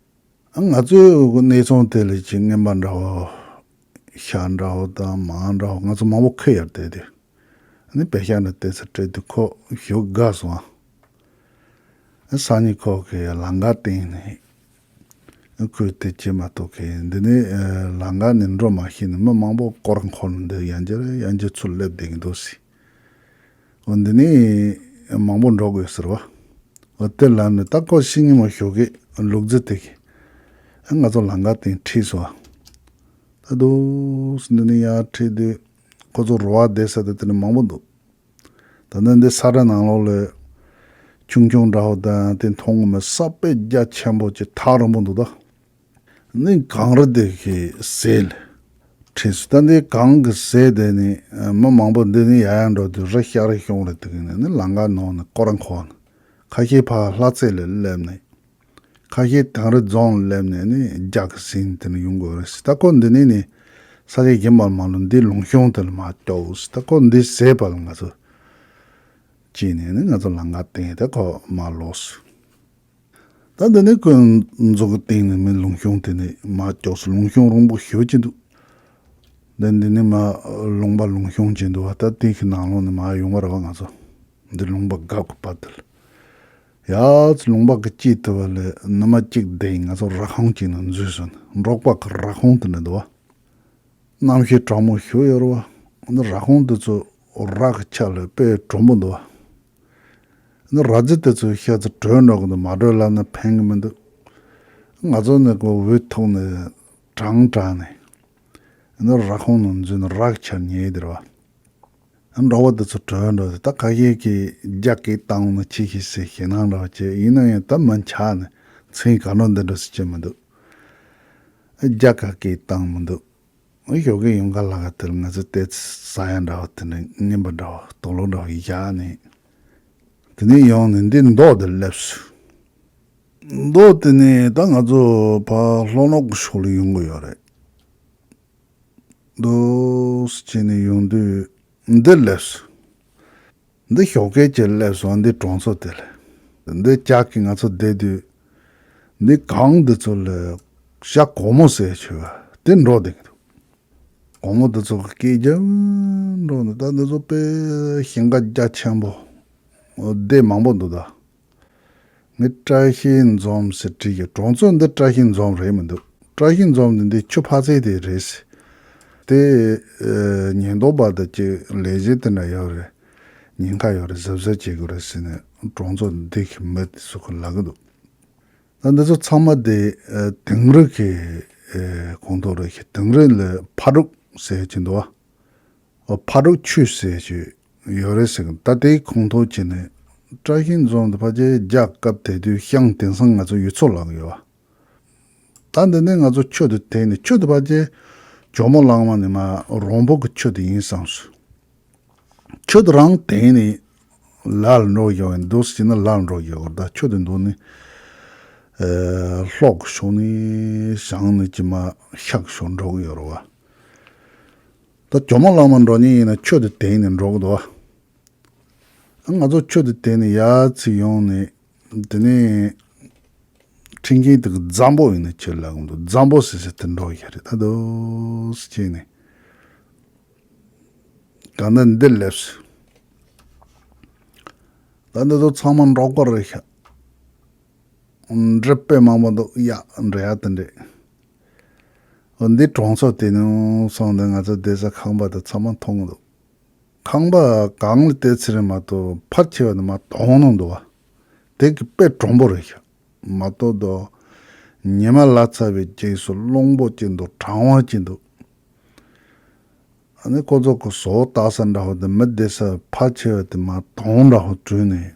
ང་ཚོའི་གནས་ཚང་དེ་ལ་ཅིག་རྔན་པ་འདྲ་བོ། ཤ་འདྲ་བོ་དང་མར་འདྲ་བོ་ང་ཚོ་མང་པོ་ཁུར་ཡར་བསྡད་དེ། ཨ་ནི་བེ་ཤ་འདྲ་བསྟན་ས་སྤྲད་དུས་ཁོ་ཞེ་དགའ་སོང་ཨ། སང་ཉིན་ཁོ་གིས་ལམ་ཁ་སྟེང་ནས་ཁོས་དེ་བྱེད་མ་གཏོགས་ཁེ་འདི་ནས་ལམ་ཁ་ནས་འགྲོ་མ་ཤེས་ནས་མི་མང་པོ་སྐོར་འཁོར་འདི་ཡང་འགྱུར་ཡང་འགྱུར་ཚུར་སླེབས་བསྡད་ཀྱི་འདུག་ཟེར། འོ་འདི་ནས་མང་པོ་འགྲོ་དགོས་ཟེར་བ། འོ་དེ་ལ་ནི་ད་ཁོ་ཤི་ཉི་མ་ཞོགས་ཀས་ལུག་རྫི་དེ་གིས་ང་ཚོ་ལམ་ཁ་སྟེང་ཁྲིད་སོང་བ། ད་དུས་འདི་ནས་ཡར་ཁྲིད་དུས་ཁོ་ཚོ་རོ་བ་བསྡད་ས་དེ་དེ་ནས་མང་པོ་འདུག་ད་ནི་འདི་ས་ར་ནང་ལོགས་ལ་ཆུང་ཆུང་འདྲ་བོ་དང་དེ་མཐོང་གི་མི་ས་དཔེ་རྒྱ་ཆེན་པོ་ཅིག་ཐག་རིང་པོ་འདུག་ད། ནི་གངས་རི་དེ་གི་ཟེ་ལ་ཁྲིད་སོང་། ད་འདི་གངས་ཀྱི་ཟེ་དེ་ནི་མི་མང་པོ་འདི་ནི་ཡར་ཡར་འགྲོ་དུས་རི་ཤ་རི་གཤོང་རེད་དེ་གི་ནི་ནི་ལམ་ཁ་ནང་ནས་སྐོར་ར་འཁོར་ནས་ཁ་ཤས་ཕར་ལྷ་རྩེ་ལ་སླེབས་ནས། ཁ་ཤས་དིང་རི་རྫོང་སླེབས་ནས་ནི་རྒྱ་གི་ཟིན་དེ་ནི་ཡོང་དགོས་རེད་ཟེར། ད་ཁོ་འདི་ནས་ནི་ས་ཆ་གཞན་པ་མ་ལོ་འདི་ལུང་གཤོང་དེ་ལ་མར་སྐྱོག་ཟེར། ད་ཁོ་འདི་ཟེ་བ་ལ་ང་ཚོ་ཅི་ནས་ནི་ང་ཚོ་ལམ་ཁ་སྟེང་དེ་ཁོ་མར་ལོག་སོང་། ད་འདི་ནི་ཁོ་མཛོ་གི་སྟེང་ནས་མི་ལུང་གཤོང་དེ་ནས་མར་སྐྱོག་སོང་། ལུང་གཤོང་རིང་པོ་ཞེ་པོ་ཅིག་འདུག་ད་འདི་ནི་མར་ལུང་པ་ལུང་གཤོང་ཅིག་འདུག་བ། ད་དེ་གི་ནང་ལོགས་ནས་མར་ཡོང་བ་རེད་བ། ང་ཚོ་འདི་ལུང་པ་རྒྱབ་ཀྱི་བར་དེ་ལ། ཡ་ཙི་ལུང་པ་གི་དཀྱིལ་དེ་བ་ལ་ནུ་མ་གཅིག་བསྡད་ཡིན། ང་ཚོ་ར་ཁང་གཅིག་ནང་འཛུལ་སོང་། འབྲོག་པ་གི་ར་ཁང་དེ་འདྲ་འདུག་བ། གནམ་གཤིས་གྲང་མོ་ཞེ་པོ་ཡོད་རེད་བ། འདི་ར་ཁང་དེ་ཚོ་ར་གི་ཆ་ལ་དཔེ་གྲུང་པོ་འདུག་བ། ནི་ར་རྫི་དེ་ཚོས་ཤ་ཚ་བྲོས་འགྲོ་གི་འདུག་མ་བྲོས་ལབ་ན་ཕན་གི་མི་འདུག་ང་ཚོ་ནི་ཁོ་འུ་ཐུག་ནས་གྲང་དྲགས་ནས་ནི་ར་ཁང་ནང་འཛུལ་ནས་ར་གི་ཆར་ཉལ་དེ་རེད་བ། འབྲོག་པ་དེ་ཚོ་བྲོས་འགྲོ་དེ་ད་ཁ་ཤས་ཀྱིས་རྒྱ་སྐད་བཏང་ན་ཅི་ཞིག་ཟེར་ཞེད་སྣང་འདྲ་བ་བྱས། ཡིན་ན་ཡང་ད་མི་ཆགས་ནས་མཚན་ག་འགྲོ་འདི་འགྲོ་ཟེར་གྱི་མི་འདུག་རྒྱ་གར་སྐད་བཏང་མི་འདུག་ཨ་ཞོགས་ཀས་ཡོང་ག་ལ་ག་དེར་ང་ཚོ་ཏོག་ཙམ་ཟ་ཡ་འདྲ་བ་དེ་འདྲ་རྔན་པ་འདྲ་བ་དུག་ལོག་འདྲ་བ་བཞག་ནས། དེ་ནས་ཡོང་ནས་འདི་མདོ་དེར་སླེབས་སོང་། མདོ་དེ་ནས་ད་ང་ཚོ་ཕར་ལྷོ་ནུབ་ཀྱི་ཕྱོགས་ལ་ཡོང་གི་ཡོད་རེད། མདོ་ཟེར་བྱས་ནས་ཡོང་དུས་འདིར་སླེབས་སོང་། འདི་ཞོགས་ཀས་ཅིག་སླེབས་སོང་། འདི་གྲོང་ཚོ་དེ་ལ། འདི་ལྕགས་ཀྱི་ང་ཚོ་བསྡད་དུས། འདི་གངས་འདི་ཚོ་ལ་ཤ་གོང་མོ་ཟེར་བྱས་པ་དེ་འགྲོ་བསྡད་ཀྱི་འདུག་གོང་མོ་འདི་ཚོ་གི་སྐད་རྒྱབ་འགྲོ་ནས་ད་འདི་ཚོ་དཔེ་ཞིང་ཁ་རྒྱ་ཆེན་པོ་སྡེ་མང་པོ་འདུག་ད། ངས་བཀྲ་ཤིས་འཛོམས་ཟེར་བྲིས་ཀྱི། གྲོང་ཚོ་འདི་བཀྲ་ཤིས་འཛོམས་རེད་མི་འདུག་བཀྲ་ཤིས་འཛོམས་འདི་འདི་ཆུ་ཕར་ཚད་དེ་རེད་ཟེར། དེ་ཨེ་ཉེན་རྟོག་པ་དང་ཅིག་ལས་བྱེད་དེ་འདྲ་ཡོད་རེད། ཉེན་ཁ་ཡོད་རེད། གཟབ་གཟབ་བྱེད་དགོས་རེད་ཟེར་ནས་གྲོང་ཚོ་འདི་གི་མི་དེ་ཚོ་གི་ལབ་ཀྱི་འདུག་ད་འདི་ཚོ་ཚང་མ་དེ་ཨེ་དིང་རི་གི་ཨེ་ཁོངས་གཏོགས་རེད་ཤག་དིང་རི་ལ་ཕ་དྲུག་ཟེར་གྱི་འདུག་བ། ཨོ་ཕ་དྲུག་ཆུས་ཟེར་གྱི་ཡོད་རེད་ཟེར་གི། ད་དེའི་ཁོངས་གཏོགས་བྱས་ནས་བཀྲ་ཤིས་འཛོམས་དེ་ཕལ་ཆེར་རྒྱ་སྐབས་དེ་དུས་ཤང་དེང་སང་ང་ཚོ་ཡུལ་ཚོ་ལབ་ཀྱི་ཡོད་བ། ད་འདི་ནས་ང་ཚོ་ཆུ་དེ་དེད་ནས། ཆུ་དེ་ཕལ་ཆེར་ཇོ་མོ་གླང་མ་ནས་མར་རོང་པོ་གི་ཆུ་དེ་ཡིན་བསམ་སོང་། ཆུ་དེ་རང་དེད་ནས་ལ་ལ་འགྲོ་ཡོང་བའི་འདུག་ཟེར་ན་ལ་ལ་འགྲོ་ཡོང་བ། ད་ཆུ་དེ་འདུག་ནི་ཨེ་ལྷོ་གི་ཕྱོགས་ནས་བྱང་ནས་ཀྱི་མར་ཤར་གི་ཕྱོགས་འགྲོ་གི་ཡོད་རེད་བ། ད་ཇོ་མོ་གླང་མ་འགྲོ་མཁན་ཡིན་ན་ཆུ་དེ་དེད་ནས་འགྲོ་གི་འདུག་བ། ང་ཚོ་ཆུ་དེ་དེད་ནས་ཡར་ཚུར་ཡོང་ནས། དེ་ནས་ཁྲིན་ཀིན་དེ་གི་རྫམ་པོ་ཡིན་ན་ཆུ་ལ་གི་འདུག་རྫམ་པོ་ཟེར་ཟེར་དེ་འགྲོ་ཡ་རེད། ད་དུ་ཟེར་བྱས་ནས་ ད་ནི་འདི་སླེབས་སོང་། ད་འདི་ཚོ་ཚང་མ་འབྲོག་པ་རེད་ཤག་འདྲེ་དཔེ་མང་པོ་འདུག་ཡ། འདྲེ་ཡ་དེ་འདྲས། འོ་འདི་གྲོང་ཚོ་དེ་ནས་སོང་སྟེ་ང་ཚོ་བསྡད་ས་ཁང་པ་དེ་ཚང་མ་མཐོང་གི་འདུག་ཁང་པ་གང་ལ་བལྟས་ཚེ་རེད་མ་གཏོགས་ཕར་ཆེ་བ་དེ་མར་དོང་ནང་འདུག་བ། དེ་གི་དཔེ་དྲོན་པོ་རེད་ཤག་མ་གཏོགས་དོ། ཉི་མ་ལ་ཚ་བའི་རྗེས་སུ་རླུང་པོ་ཅིག་འདུག་གྲང་བ་ཅིག་འདུག་ཨ་ནི་ཁོ་ཚོ་གི་ཟོག་བཏགས་ས་འདྲ་བོ་དེ་མི་བསྡད་ས་ཕར་ཆེ་བ་དེ་མར་དོང་འདྲ་བོ་བྲུས་ནས་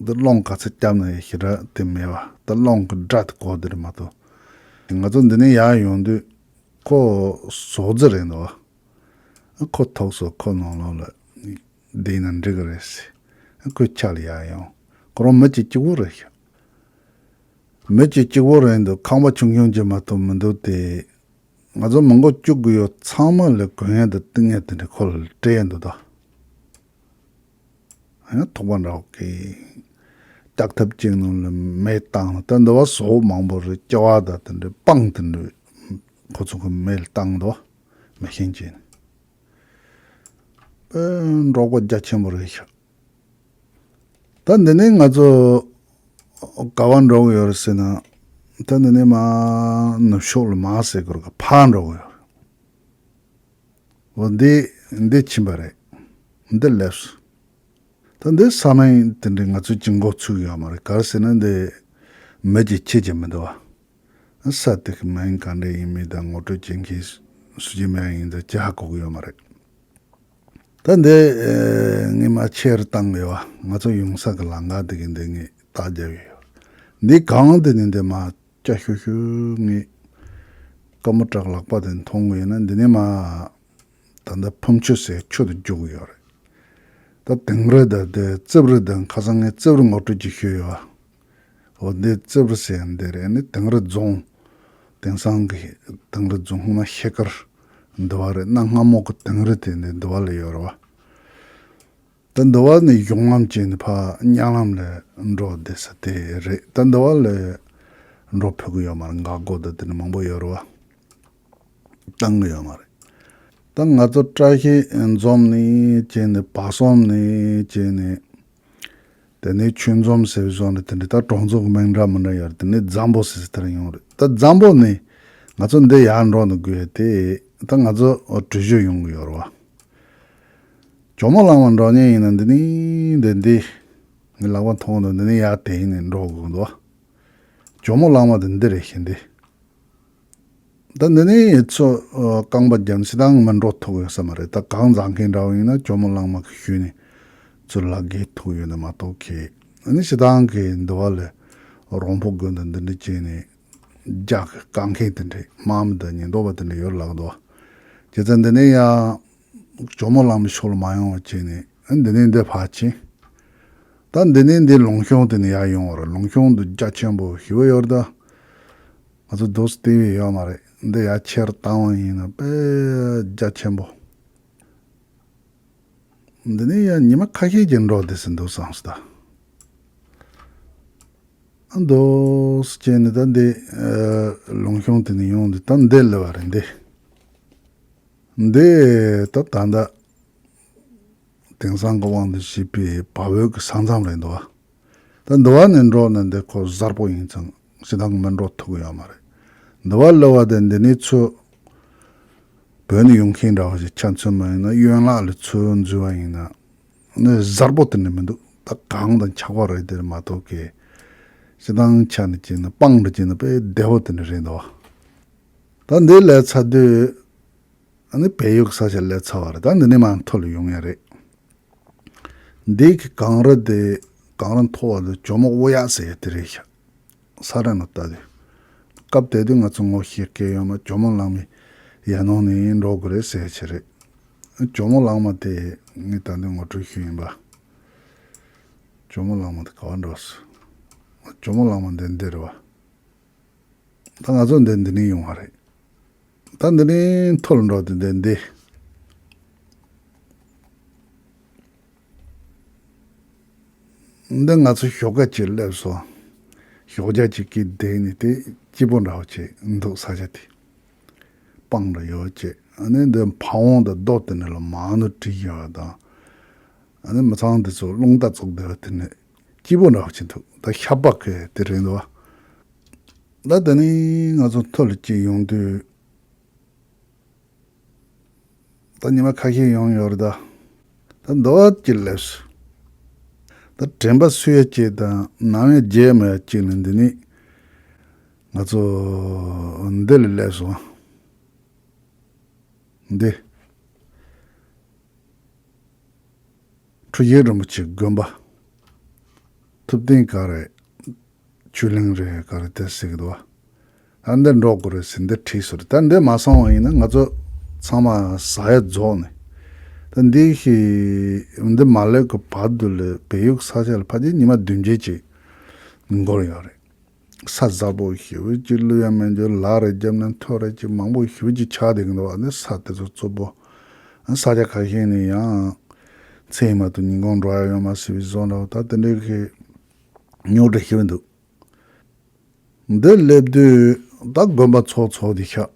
འདི་རླུང་ག་ཚོད་བརྒྱབ་ན་ཡང་ཞེ་དྲག་དེ་མེད་བ། ད་རླུང་གི་སྒྲ་དེ་གོ་དེ་རེད་མ་གཏོགས། ང་ཚོ་འདི་ནས་ཡར་ཡོང་དུས་ཁོ་ཟོག་རྫི་རེད་འདུག་ཁོ་ཐུག་སོང་། ཁོ་ནང་ལོགས་ལ་བསྡད་ན་འགྲིག་གི་རེད་ཟེར། ཁོ་ཕྱག་ལ་ཡར་ཡོང་། ཁོ་རང་མི་གཅིག་གཅིག་པོ་རེད་ཤག་མི་གཅིག་གཅིག་པོ་རེད་འདུག་ཁང་པ་ཆུང་ཆུང་ཅིག་མ་གཏོགས་མི་འདུག་སྟེ། ང་ཚོ་མི་མགོ་བཅུ་དགུ་ཡོད་ཚང་མ་ལ་གོན་ཡས་དང་བཏིང་ཡས་དེ་འདྲ་ཁོ་ལ་སྤྲད་ཡས་འདུག་ད་ཡང་ཐུག་པ་འདྲ་བོ་གི་ལྕགས་ཐབ་ཅིག་ནང་ལ་མེ་བཏང་ལ། ད་འདི་བ་ཟོག་མང་པོ་རེད། ལྕི་བ་དང་དེ་འདྲ་སྤང་དེ་འདྲ་ཁོ་ཚོ་གི་མེ་ལ་བཏང་འདུག་མེ་ཤིང་ཅིག་ནི་དཔེ་འབྲོག་པ་རྒྱ་ཆེན་པོ་རེད་ཤག་ད་འདི་ནས་ང་ཚོ་ག་བ་འགྲོ་གི་ཡོད་རེད་ཟེར་ན། ད་འདི་ནས་མར་ནུབ་ཕྱོགས་ལ་མར་ཟེར་དགོས་རེད་ག་ཕར་འགྲོ་གི་ཡོད་རེད། འོ་འདི་འདི་ཕྱིན་པ་རེད། འདི་སླེབས་སོང་། ད་འདི་ས་ནང་དེ་འདྲའི་ང་ཚོ་གཅིག་མགོ་ཚུགས་ཡོད་མ་རེད། ག་རེ་ཟེར་ན་འདི་མི་གཅིག་ཁྱེར་གྱི་མི་འདུག་བ། ས་དེ་གི་མིང་ག་འདྲ་ཡིན་མིན་དང་ངོ་སྤྲོད་བྱེད་མཁན་སུ་ཅིག་མེད་ཡིན་ཙང་ཅི་ཧ་གོ་གི་ཡོད་མ་རེད། ད་འདི་ཨེ་ངས་མར་ཆེར་བཏང་ཡོད་བ། ང་ཚོ་ཡོང་ས་གི་ལམ་ཁ་དེ་གི་འདི་ངས་རྟགས་རྒྱབ་ཡོད། འདི་གང་དེ་ནི་འདི་མར་སྐྱ་ཤོད་ཤོད་ངས་སྐམ་པོ་བྲག་ལག་པ་དེ་མཐོང་གི་ཡོད་ན། འདི་ནས་མར་ད་ལྟ་ཕུམ་ཆུ་ཟེར་ཆུ་དེ་རྒྱུག་གི་ཡོད་རེད། ད་དིང་རི་དང་དེ་རྩིབ་རི་དང་ཁ་སང་ངས་རྩིབ་རི་ངོ་སྤྲོད་ཅིག་ཞུས་ཡོད་བ། འོ་འདི་རྩིབ་རི་ཟེར་ཡ་འདི་རེད། ནི་དིང་རི་རྫོང་། དེང་སང་གི་དིང་རི་རྫོང་སྔོན་མ་ཤེལ་དཀར་འདི་བ་རེད། གནའ་སྔ་མོ་གི་དིང་རི་དེ་འདི་འདི་བ་ལ་ཡོད་རེད་བ། ད་འདི་བ་ནི་གཞུང་ལམ་བྱས་ནས་ཕར་གཉའ་ལམ་ལ་འགྲོ་བསྡད་ས་དེ་རེད། ད་འདི་བ་ལ་འགྲོ་ཕོད་ཀྱི་ཡོད་མ་རེད། འགག་སྒོ་དང་དེ་འདྲ་མང་པོ་ཡོད་རེད་བ། བཏང་གི་ཡོད་མ་རེད། ད་ང་ཚོ་བཀྲ་ཤིས་འཛོམས་ནས་བྱས་ནས་བར་གསུམ་ནས་བྱས་ནས། དེ་ནས་ཆོས་འཛོམས་ཟེར་བའི་བཟོ་འདྲ་དེ་འདྲ་ད་གྲོང་ཚོ་གི་མིང་འདྲ་མི་འདྲ་ཡོད་རེད། དེ་ནས་རྫམ་བུ་ཟེར་ཟེར་དེར་ཡོང་རེད། ད་རྫམ་བུ་ནས་ང་ཚོ་འདི་ཡར་འགྲོ་ནི་དགོས་ཏེ། ད་ང་ཚོ་གྲུ་བཞུད་ཡོང་གི་ཡོད་རེད་བ། ཇོ་མོ་གླང་མ་འགྲོ་མཁན་ཡིན་ན་འདི་ནས་འདི་འདི་ངའི་ལག་པ་མཐོང་འདུག་འདི་ནས་ཡར་དེད་ནས་འགྲོ་དགོས་འདུག་ཇོ་མོ་གླང་མ་དེ་འདི་རེད་ཤག་འདི། ད་འདི་ནས་ཚུར་རྐང་པ་བརྒྱབ་ནས་ཞེ་དྲག་མི་འགྲོ་ཐུབ་ཡོད་ས་མ་རེད། ད་གངས་འཛེག་མཁན་འདྲ་བོ་ཡིན་ན་ཇོ་མོ་གླང་མ་གི་ཤུལ་ནས་ཚུར་ལག་བརྒལ་ཐུབ་ཡོད་ན་མ་གཏོགས་ཁེ། ཨ་ནི་ཞེ་དྲག་གི་འདི་བ་ལ་རོང་པོ་དགོན་དང་འདི་འདྲ་བྱས་ནས་རྒྱག་གི་བཀག་མཁན་དེ་འདྲས་དམག་མི་དང་ཉེན་རྟོག་པ་དེ་འདྲ་ཡོད་ལགས་འདུག་བྱས་ཙང་འདི་ནས་ཡང་ཇོ་མོ་གླང་མའི་ཕྱོགས་ལ་མ་ཡོང་བ་བྱས་ནས་འདི་ནས་འདི་ཕར་ཕྱིན། ད་འདི་ནས་འདི་ལུང་གཤོང་དེ་ནས་ཡར་ཡོང་བ་རེད། ལུང་གཤོང་དུ་རྒྱ་ཆེན་པོ་ཞེ་པོ་ཡོད་རེད་ད། ང་ཚོ་འདུག་སེ་བལྟས་ཡོད་མ་རེད། འདི་ཡར་ཆེར་བཏང་བ་ཡིན་ན་དཔེ་རྒྱ་ཆེན་པོ། འདི་ནས་ཡང་ཉི་མ་ཁ་ཤས་ཀྱི་འགྲོ་བསྡད་ཟིན་འདུག་བསམ་སོང་ད། ཨ་འདུག་སེ་བྱས་ནས་ད་འདི་ཨ་ལུང་གཤོང་དེ་ནས་ཡོང་དུས་ད་འདི་སླེབས་པ་རེད་འདི། འདི་ད་ད་ལྟ་དེང་སང་གི་དབང་དུ་བྱས་པའི་བལ་པོའི་གི་ས་མཚམས་རེད་འདུག་བ། ད་འདི་བ་ནས་འགྲོ་ན་འདི་ཁོ་གཟར་པོ་ཡིན་ཙང་ཞེ་དྲག་མི་འགྲོ་ཐུབ་ཀྱི་ཡོད་མ་རེད། འདི་བ་སླེབས་པ་དེ་འདི་ནས་ཚུར་བོད་ནས་ཡོང་མཁན་འདྲ་བ་ཞིག་ཆ་མཚོན་པ་ཡིན་ན་གཡོན་ལག་ལ་ཚུར་འཛུལ་བ་ཡིན་ན་ནི་གཟར་པོ་དེ་འདྲ་མི་འདུག་ད་གངས་དང་ཆགས་པ་རེད་དེ་མ་གཏོགས་ཀྱི་ཞེ་དྲག་ཆ་ནས་བྱས་ན་སྤང་འདྲ་བྱས་ན་དཔེ་བདེ་པོ་དེ་འདྲ་རེད་འདུག་བ། ད་འདི་སླེབས་ཚར་དུས། ཨ་ནི་བལ་ཡུལ་གྱི་ས་ཆ་སླེབས་ཚར་བ་རེད། ད་འདི་ནས་མར་མཐོ་ལ་ཡོང་ཡ་རེད། འདི་གི་གངས་རི་དེ་གངས་རི་མཐོ་བ་དེ་ཇོ་མོ་དབུ་ཡག་ཟེར་ཡ་དེ་རེད་ཤག་ས་ར་ནས་ལྟ་དུས། སྐབས་དེ་དུས་ང་ཚོ་ངོ་ཤེས་མཁན་ཡོད་མ། ཇོ་མོ་གླང་མའི་ཡ་ནང་ནས་འགྲོ་དགོས་རེད་ཟེར་ཡ་ཆེ་རེད། ཇོ་མོ་གླང་མ་དེ་ངས་ད་འདི་ངོ་སྤྲོད་ཞུས་ཡིན་པ། ཇོ་མོ་གླང་མ་དེ་ག་བ་འགྲོ་སོང་། ཇོ་མོ་གླང་མ་འདི་འདི་རེད་བ། ད་ང་ཚོ་འདི་འདི་ནས་ཡོང་བ་རེད། ད་འདི་ནས་མཐོ་ལ་འགྲོ་དུས་འདི་འདི། འདི་ང་ཚོ་ཞོགས་ཀ་གཅིག་སླེབས་སོང་། ཞོགས་ཇ་གཅིག་གིས་བསྡད་ནས་དེ་སྐྱིད་པོ་འདྲ་བོ་བྱས་འདུག་ས་ཆ་དེ། སྤང་འདྲ་ཡོད་ཅེས། ཨ་ནི་འདི་ཕ་བོང་དང་རྡོ་དེ་ནི་ལ་མང་དུ་བྲིས་ཡོད་དང་། ཨ་ནི་མི་ཚང་དེ་ཚོ་རླུང་རྟ་བཙུགས་བསྡད་པ་དེ་ནི་སྐྱིད་པོ་འདྲ་བ་ཅིག་འདུག་ད་ཤ་པགས་གི་དེ་རེད་འདུག་བ། ད་དེ་ནི་ང་ཚོ་མཐོ་ལ་སྐྱེས་ཡོང་དུས། ད་ཉི་མ་ཁ་ཤས་ཡོང་ཡོད་རེད་ད། ད་འདོད་ཀྱི་སླེབས་སོང་། ད་དྲན་པ་སུ་ཡ་གཅིག་དང་ནམ་ཡང་བརྗེད་མེད་ཡ་གཅིག་ནི་འདི་ནི་ང་ཚོ་འདི་ལ་སླེབས་སོང་། འདི། ཁྲུ་ཡེ་རིན་པོ་ཆེ་དགོན་པ། ཐུབ་བསྟན་ག་རེ། ཆོས་གླིང་རེད་ག་རེ་དེ་ཟེར་གི་འདུག་བ། ད་འདི་འགྲོ་དགོས་རེད་ཟེར་འདི་བྲིས་སོང་རེད། ད་འདི་མ་སོང་བ་ཡིན་ན་ང་ཚོ་ཚང་མ་ཟ་ཡ་རྫོགས་ནས། ད་འདི་ཞིག་འདི་མ་སླེབས་གི་བར་དུ་ལ་བལ་ཡུལ་ས་ཆ་ལ་ཕལ་ཆེར་ཉི་མ་བདུན་བརྒྱད་ཅིག་འགོར་ཡོད་རེད། ས་གཟར་པོ་ཞེ་པོ་ཅིག་བླུག་ཡ་མེད་རྒྱུ་ལ་རེ་བརྒྱབ་ནས་ཐོ་རེ་ཅིག་མང་པོ་ཞེ་པོ་ཅིག་ཆགས་བསྡད་ཀྱི་འདུག་བ། འདི་ས་དེ་ཚོ་རྩུབ་པོ། ས་ཆ་ཁ་ཤས་ནས་ཡང་མཚན་མ་གཏོགས་ཉིན་གུང་འགྲོ་ཡ་ཡོད་མ་སྲིད་པའི་བཟོ་འདྲ་བོ། ད་དེ་འདྲའི་གི་རྙོག་དྲ་ཞེ་པོ་འདུག་འདི་སླེབས་དུས་ད་དགོན་པ་ཚོགས་ཚོགས་དེ་ཤག་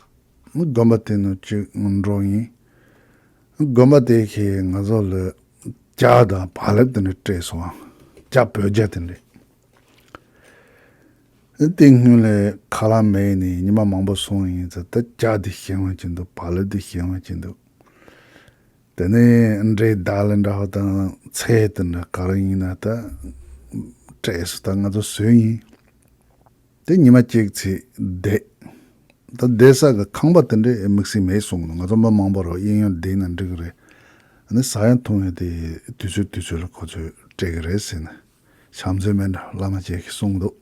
དགོན་པ་དེ་ནང་གཅིག་འགྲོ་ཡིན། དགོན་པ་དེ་གིས་ང་ཚོ་ལ་ཇ་དང་བག་ལེབ་དེ་འདྲ་སྤྲད་སོང་། ཇ་བོད་ཇ་དེ་འདྲ། དེ་སྔོན་ལ་ཁ་ལག་མེད་ནས་ཉི་མ་མང་པོ་སོང་ཡིན་ཙང་ད་ཇ་དེ་བཞེས་འོང་གི་འདུག་བག་ལེབ་དེ་བཞེས་འོང་གི་འདུག་དེ་ནས་འབྲས་དཱལ་འདྲ་བ་དང་ཚལ་དེ་འདྲ་ག་རེ་ཡིན་ན་ད་སྤྲད་སོང་། ད་ང་ཚོ་ཟོས་ཡིན། དེ་ཉི་མ་གཅིག་ཚེ་བསྡད། ད་བསྡད་ས་གི་ཁང་པ་དེ་འདྲའི་དམིགས་བསལ་མེད་གསུངས་འདུག་ང་ཚོ་མི་མང་པོ་རོ་གཡས་གཡོན་བསྡད་ན་འགྲིག་གི་རེད། ཨ་ནི་ཟ་ཡང་འཐུང་ཡང་དེ་དུས་ཚོད་དུས་ཚོད་ལ་ཁོ་ཚོས་སྤྲད་གི་རེད་ཟེར་ནས་བྱམས་བརྩེ་མེད་འདྲ་བླ་མ་ཅིག་གིས་གསུངས་འདུག་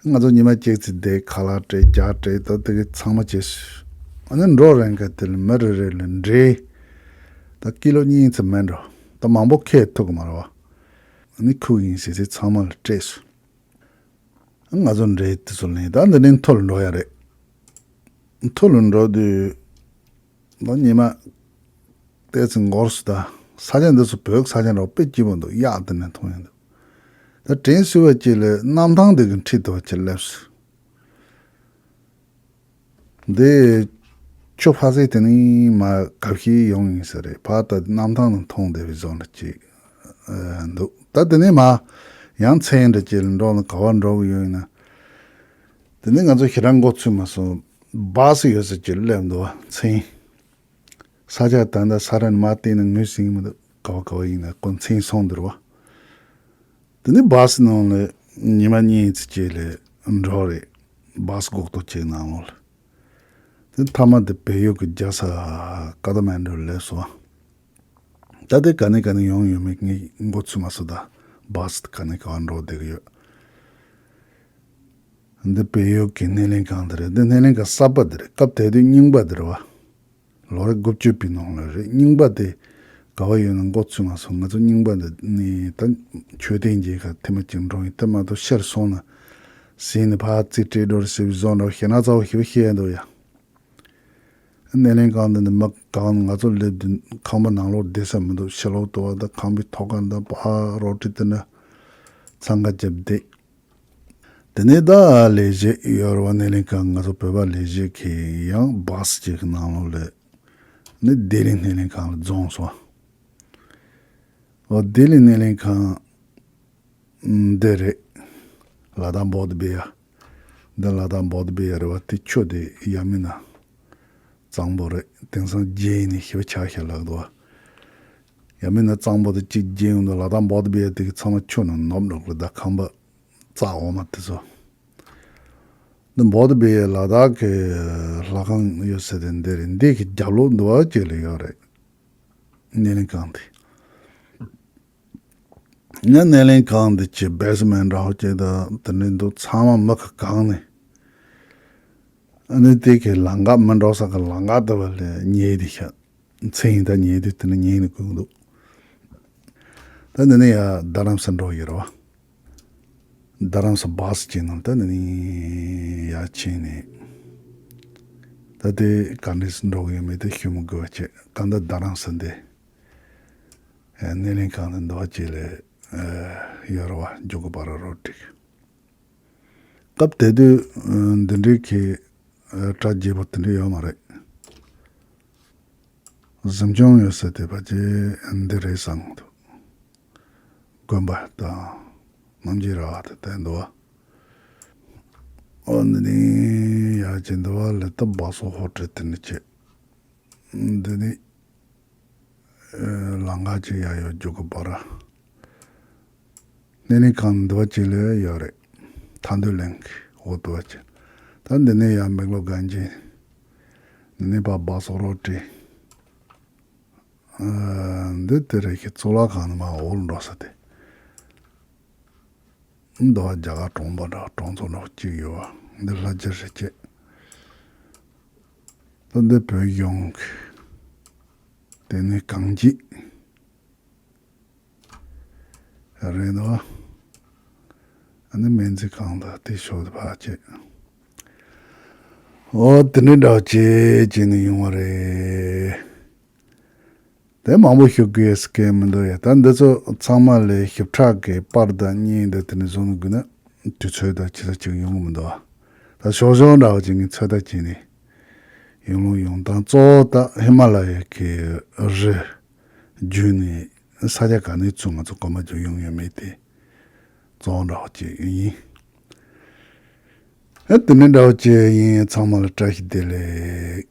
ང་ཚོ་ཉི་མ་གཅིག་ཚེ་བསྡད། ཁ་ལག་སྤྲད། ཇ་སྤྲད། ད་དེ་གི་ཚང་མ་བྱས་སོང་། ཨ་ནི་འགྲོ་རན་ཁ་དེ་ལ་མི་རེ་རེ་ལ་འབྲས་ད་ཀི་ལོ་གཉིས་ཙམ་མེད་འགྲོ། ད་མང་པོ་ཁྱེར་ཐུབ་གི་མ་རེད་བ། ཨ་ནི་ཁུག་ཡིན་ཟེར་ཚེ་ཚང་མ་ལ་སྤྲད་སོང་། ང་ཚོ་འབྲས་དེ་ཚོ་ལེན། ད་འདི་ནས་མཐོ་ལ་འགྲོ་ཡ་རེད། མཐོ་ལ་འགྲོ་དུས་ད་ཉི་མ་ཏོག་ཙམ་འགོར་སོང་། ད་ས་ཆ་འདི་ཚོ་བོད་ས་ཆ་འདྲ་བོ་དཔེ་སྐྱིད་པོ་འདུག་གཡག་དེ་ནས་མཐོང་ཡ་འདུག་ད་དྲན་གསོ་བ་ཅིག་ལ་གནམ་ཐང་འདི་གི་འཁྲིས་དེ་བ་ཅིག་སླེབས་སོང་། འདི་ཆུ་ཕ་སེ་དེ་ནི་མ་གབ་ཤིག་ཡོང་ཡིན་ས་རེད། ཕ་ད་གནམ་ཐང་ནས་མཐོང་བསྡད་པའི་བཟོ་འདྲ་ཅིག་ཨ་འདུག་ད་དེ་ནས་མ་ཡང་མཚན་འདྲ་ཅིག་ལ་འགྲོ་ན་ག་བ་འགྲོ་གི་ཡོད་ཡིན་ན། དེ་ནས་ང་ཚོ་ཞེ་དྲག་མགོ་ཚོས་མ་སོང་། སྦག་སི་ཡོད་ས་ཅིག་སླེབས་འདུག་བ། མཚན་ས་ཆ་ད་ལྟ་ས་ར་ནས་མར་བལྟས་ན་ངོས་ཟིན་གི་མི་འདུག་ག་བ་ག་བ་ཡིན་ན་ཁོ་མཚན་སོང་འདུག་བ། དེ་ནས་སྦག་སི་ནང་ལ་ཉི་མ་གཉིས་ཙམ་ཅིག་ལ་འགྲོ་རེད། སྦག་སི་སྒུག་ཐོ་ཅིག་ནང་ལོགས་ལ། དེ་མཐའ་མ་དེ་བལ་ཡུལ་གྱི་རྒྱལ་ས་ཀ་ཐ་མན་ཌུ་ལ་སླེབས་སོང་། ད་དེ་ག་ནས་ག་ནས་ཡོང་ཡོད་མེད་ངས་མགོ་ཚོས་མ་སོང་། ད་སྦག་སི་དེ་ག་ནས་ག་བ་འགྲོ་བསྡད་ཀྱི་ཡོད། འདི་བལ་ཡུལ་གྱི་སྣེ་ལེན་ཁང་དེ་རེད། འདི་སྣེ་ལེན་ཁང་གསར་པ་དེ་རེད། སྐབས་དེ་དུས་རྙིང་པ་དེ་རེད་བ། ལོ་རབས་དགུ་བཅུ་པའི་ནང་ལ་རེད། རྙིང་པ་དེ་ག་བ་ཡོད་ན་མགོ་ཚོས་མ་སོང་། ང་ཚོ་རྙིང་པ་འདི་ནས་ད་མཆོད་རྟེན་མཇལ་ཁ་ཐེངས་མ་གཅིག་འགྲོ་ཡིན། དེ་མ་གཏོགས་ཕྱིར་སོང་ན་ཟིན་ནས་ཕར་རྩིས་སྤྲད་འགྲོ་རེད་ཟེར་བའི་བཟོ་འདྲ་ཞེ་ན་ཚ་བོ་ཞེ་པོ་བཤད་འདུག་ཡ། སྣེ་ལེན་ཁང་འདི་ནས་མི་གང་ང་ཚོ་སླེབས་དུས་ཁང་པ་ནང་ལོགས་བསྡད་ས་མི་འདུག་ཕྱི་ལོགས་དུ་བ་དང་ཁང་པའི་ཐོག་ཁ་འདི་ཕར་རོ་ཊི་དེ་འདྲ་འཚང་ཁ་བརྒྱབ་བསྡད། དེ་ནས་ད་ལས་བྱེད་ཡོད་རེད་བ། སྣེ་ལེན་ཁང་ང་ཚོ་བོད་པ་ལས་བྱེད་ཁྱེད་ཡང་སྦག་སི་ཅིག་གི་ནང་ལོགས་ལ་ནི་ལྡི་ལི་སྣེ་ལེན་ཁང་ལ་རྫོང་སོང་། འོ་ལྡི་ལི་སྣེ་ལེན་ཁང་འདི་རེད། ལ་དྭགས་བོ་དྷི་བི་ཧར། འདི་ལ་དྭགས་བོ་དྷི་བི་ཧར་རེད་བ། དེ་ཆུ་དེ་ཡ་མི་ན་གཙང་པོ་རེད། དེང་སང་རྗེས་ནས་ཞེ་པོ་ཆགས་ཤག་ལབ་འདུག་བ། ཡ་མི་ན་གཙང་པོ་དེ་གཅིག་རྗེས་ཡོང་དུས་ལ་དྭགས་བོ་དྷི་བི་ཧར་དེ་གི་ཚང་མ་ཆུ་ནང་ནུབ་འགྲོ་གི་རེད། ད་ཁང་པ་རྩ་འོག་མ་དེ་ཚོ། འདི་བོ་དྷི་བི་ཧར་ལ་དྭགས་ཀྱི་ལྷ་ཁང་ཡོད་ས་དེ་འདི་རེད། འདི་གི་རྒྱབ་ལོགས་འདི་བ་ཅིག་ལ་ཡོད་རེད། སྣེ་ལེན་ཁང་དེ། ང་སྣེ་ལེན་ཁང་འདི་ཅིག་བེ་སི་མེན་ཊི་འདྲ་བོ་ཅིག་དང་དེ་འདྲ་འདུག་ཚང་མ་མི་ཁ་གང་ནས། ཨ་ནི་དེ་གི་ལམ་ཁ་མི་འགྲོ་ས་གི་ལམ་ཁ་དེ་བ་ལས་ཉེ་དེ་ཤ། མཚན་ཡིན་ད་ཉེ་དེ་དེ་ནས་ཉེ་ནས་གོ་གི་འདུག་ད་འདི་ནས་ཡ་རྡ་རམ་ས་འགྲོ་ཡི་རེད་བ། རྡ་རམ་ས་སྦག་སི་ཅིག་ནང་ད་འདི་ནས་ཡ་ཕྱིན་ནས། ད་དེ་ག་འདྲས་སེ་འགྲོ་གི་ཡོད་མེད་དེ་ཞུ་མི་དགོས་པ་བྱས། གང་ལྟར་རྡ་རམ་ས་འདི་སྣེ་ལེན་ཁང་དེ་འདི་བ་ཅིག་ལ་ཡོད་རེད་བ། འཇུག་གི་བར་རོ་ཊི། སྐབས་དེ་དུས་འདི་འདྲའི་གི་ ཨ་གྲ་རྒྱས་པོ་དེ་འདྲ་ཡོད་མ་རེད། གཟིམ་ཆུང་ཡོད་ས་དེ་ཕལ་ཆེར་འདི་རེད་བསམ་གྱི་འདུག་དགོན་པ་དང་རྣམ་རྒྱལ་ར་བ་དེ་བསྟན་འདུག་བ། ཨོ་འདི་ནི་ཡ་ཅི་འདི་བ་ལི་ཏི་སྦག་སོག་ཧོ་ཊེལ་དེ་ནི་ཆེ། འདི་ནི་ཨེ་ལམ་ཁ་ཅིག་ཡར་ཡོད་རྒྱུག་གི་བར། འདི་ནི་གང་འདི་བ་ཅིག་ལས་ཡོད་རེད། ཐང་འདོད་གླིང་གི་འོག་ཏུ་བ་ཅིག་ད་འདི་ནས་ཡར་མེག་ལོ་གན་ཇི། འདི་ནས་ཕར་སྦག་སོག་ཧོ་ཊེལ། ཨ་འདི་དེ་རེད་ཁྱེད་གཙུག་ལག་ཁང་ནི་མར་འོག་ལ་འགྲོ་ས་དེ། འདི་བ་རྒྱ་གར་གྲོང་པ་འདྲ་གྲོང་ཚོ་འདྲ་གཅིག་ཡོད་བ། འདི་ལྷ་རྒྱལ་རེད་ཅེས། ད་འདི་བོད་གཞུང་གི་དེ་ནས་གངས་སྐྱིད་རེད་འདུག་ཨ་ནི་སྨན་རྩིས་ཁང་དང་དེ་ཕྱོགས་དེ་ཕར་བྱས། ཨོ་དེ་འདྲ་འདྲ་བ་བྱས་བྱས་ནས་ཡོང་བ་རེད། དེ་མང་པོ་ཞུ་དགོས་སྐད་མི་འདུག་ཡ། ད་འདི་ཚོ་ཚང་མ་ལས་ཞིབ་ཕྲ་གི་པར་དང་གཉིས་འདི་དེ་ནས་བཟུང་དགོས་ན་དུས་ཚོད་དང་ཇི་ལྟར་ཅིག་ཡོང་གི་མི་འདུག་ད་ཞོག་ཞོག་འདྲ་བ་ཅིག་ངས་ཚོད་ལྟ་བྱས་ནས་ཡོང་ལུགས་ཡོང་སྟངས་གཙོ་བོ་ད་ཧི་མ་ལ་ཡའི་གི་རི་བརྒྱུད་ནས་ས་ཆ་ག་ནས་ཚུར་ང་ཚོ་གོམ་པ་རྒྱག་ཡོང་ཡོད་མེད་དེ་གཙོ་བོ་འདྲ་བ་ཅིག་ཡིན། ཨ་དེ་ནས་འདྲ་བ་ཅིག་ཡིན། ཚང་མ་ལ་བཀྲ་ཤིས་བདེ་ལེགས།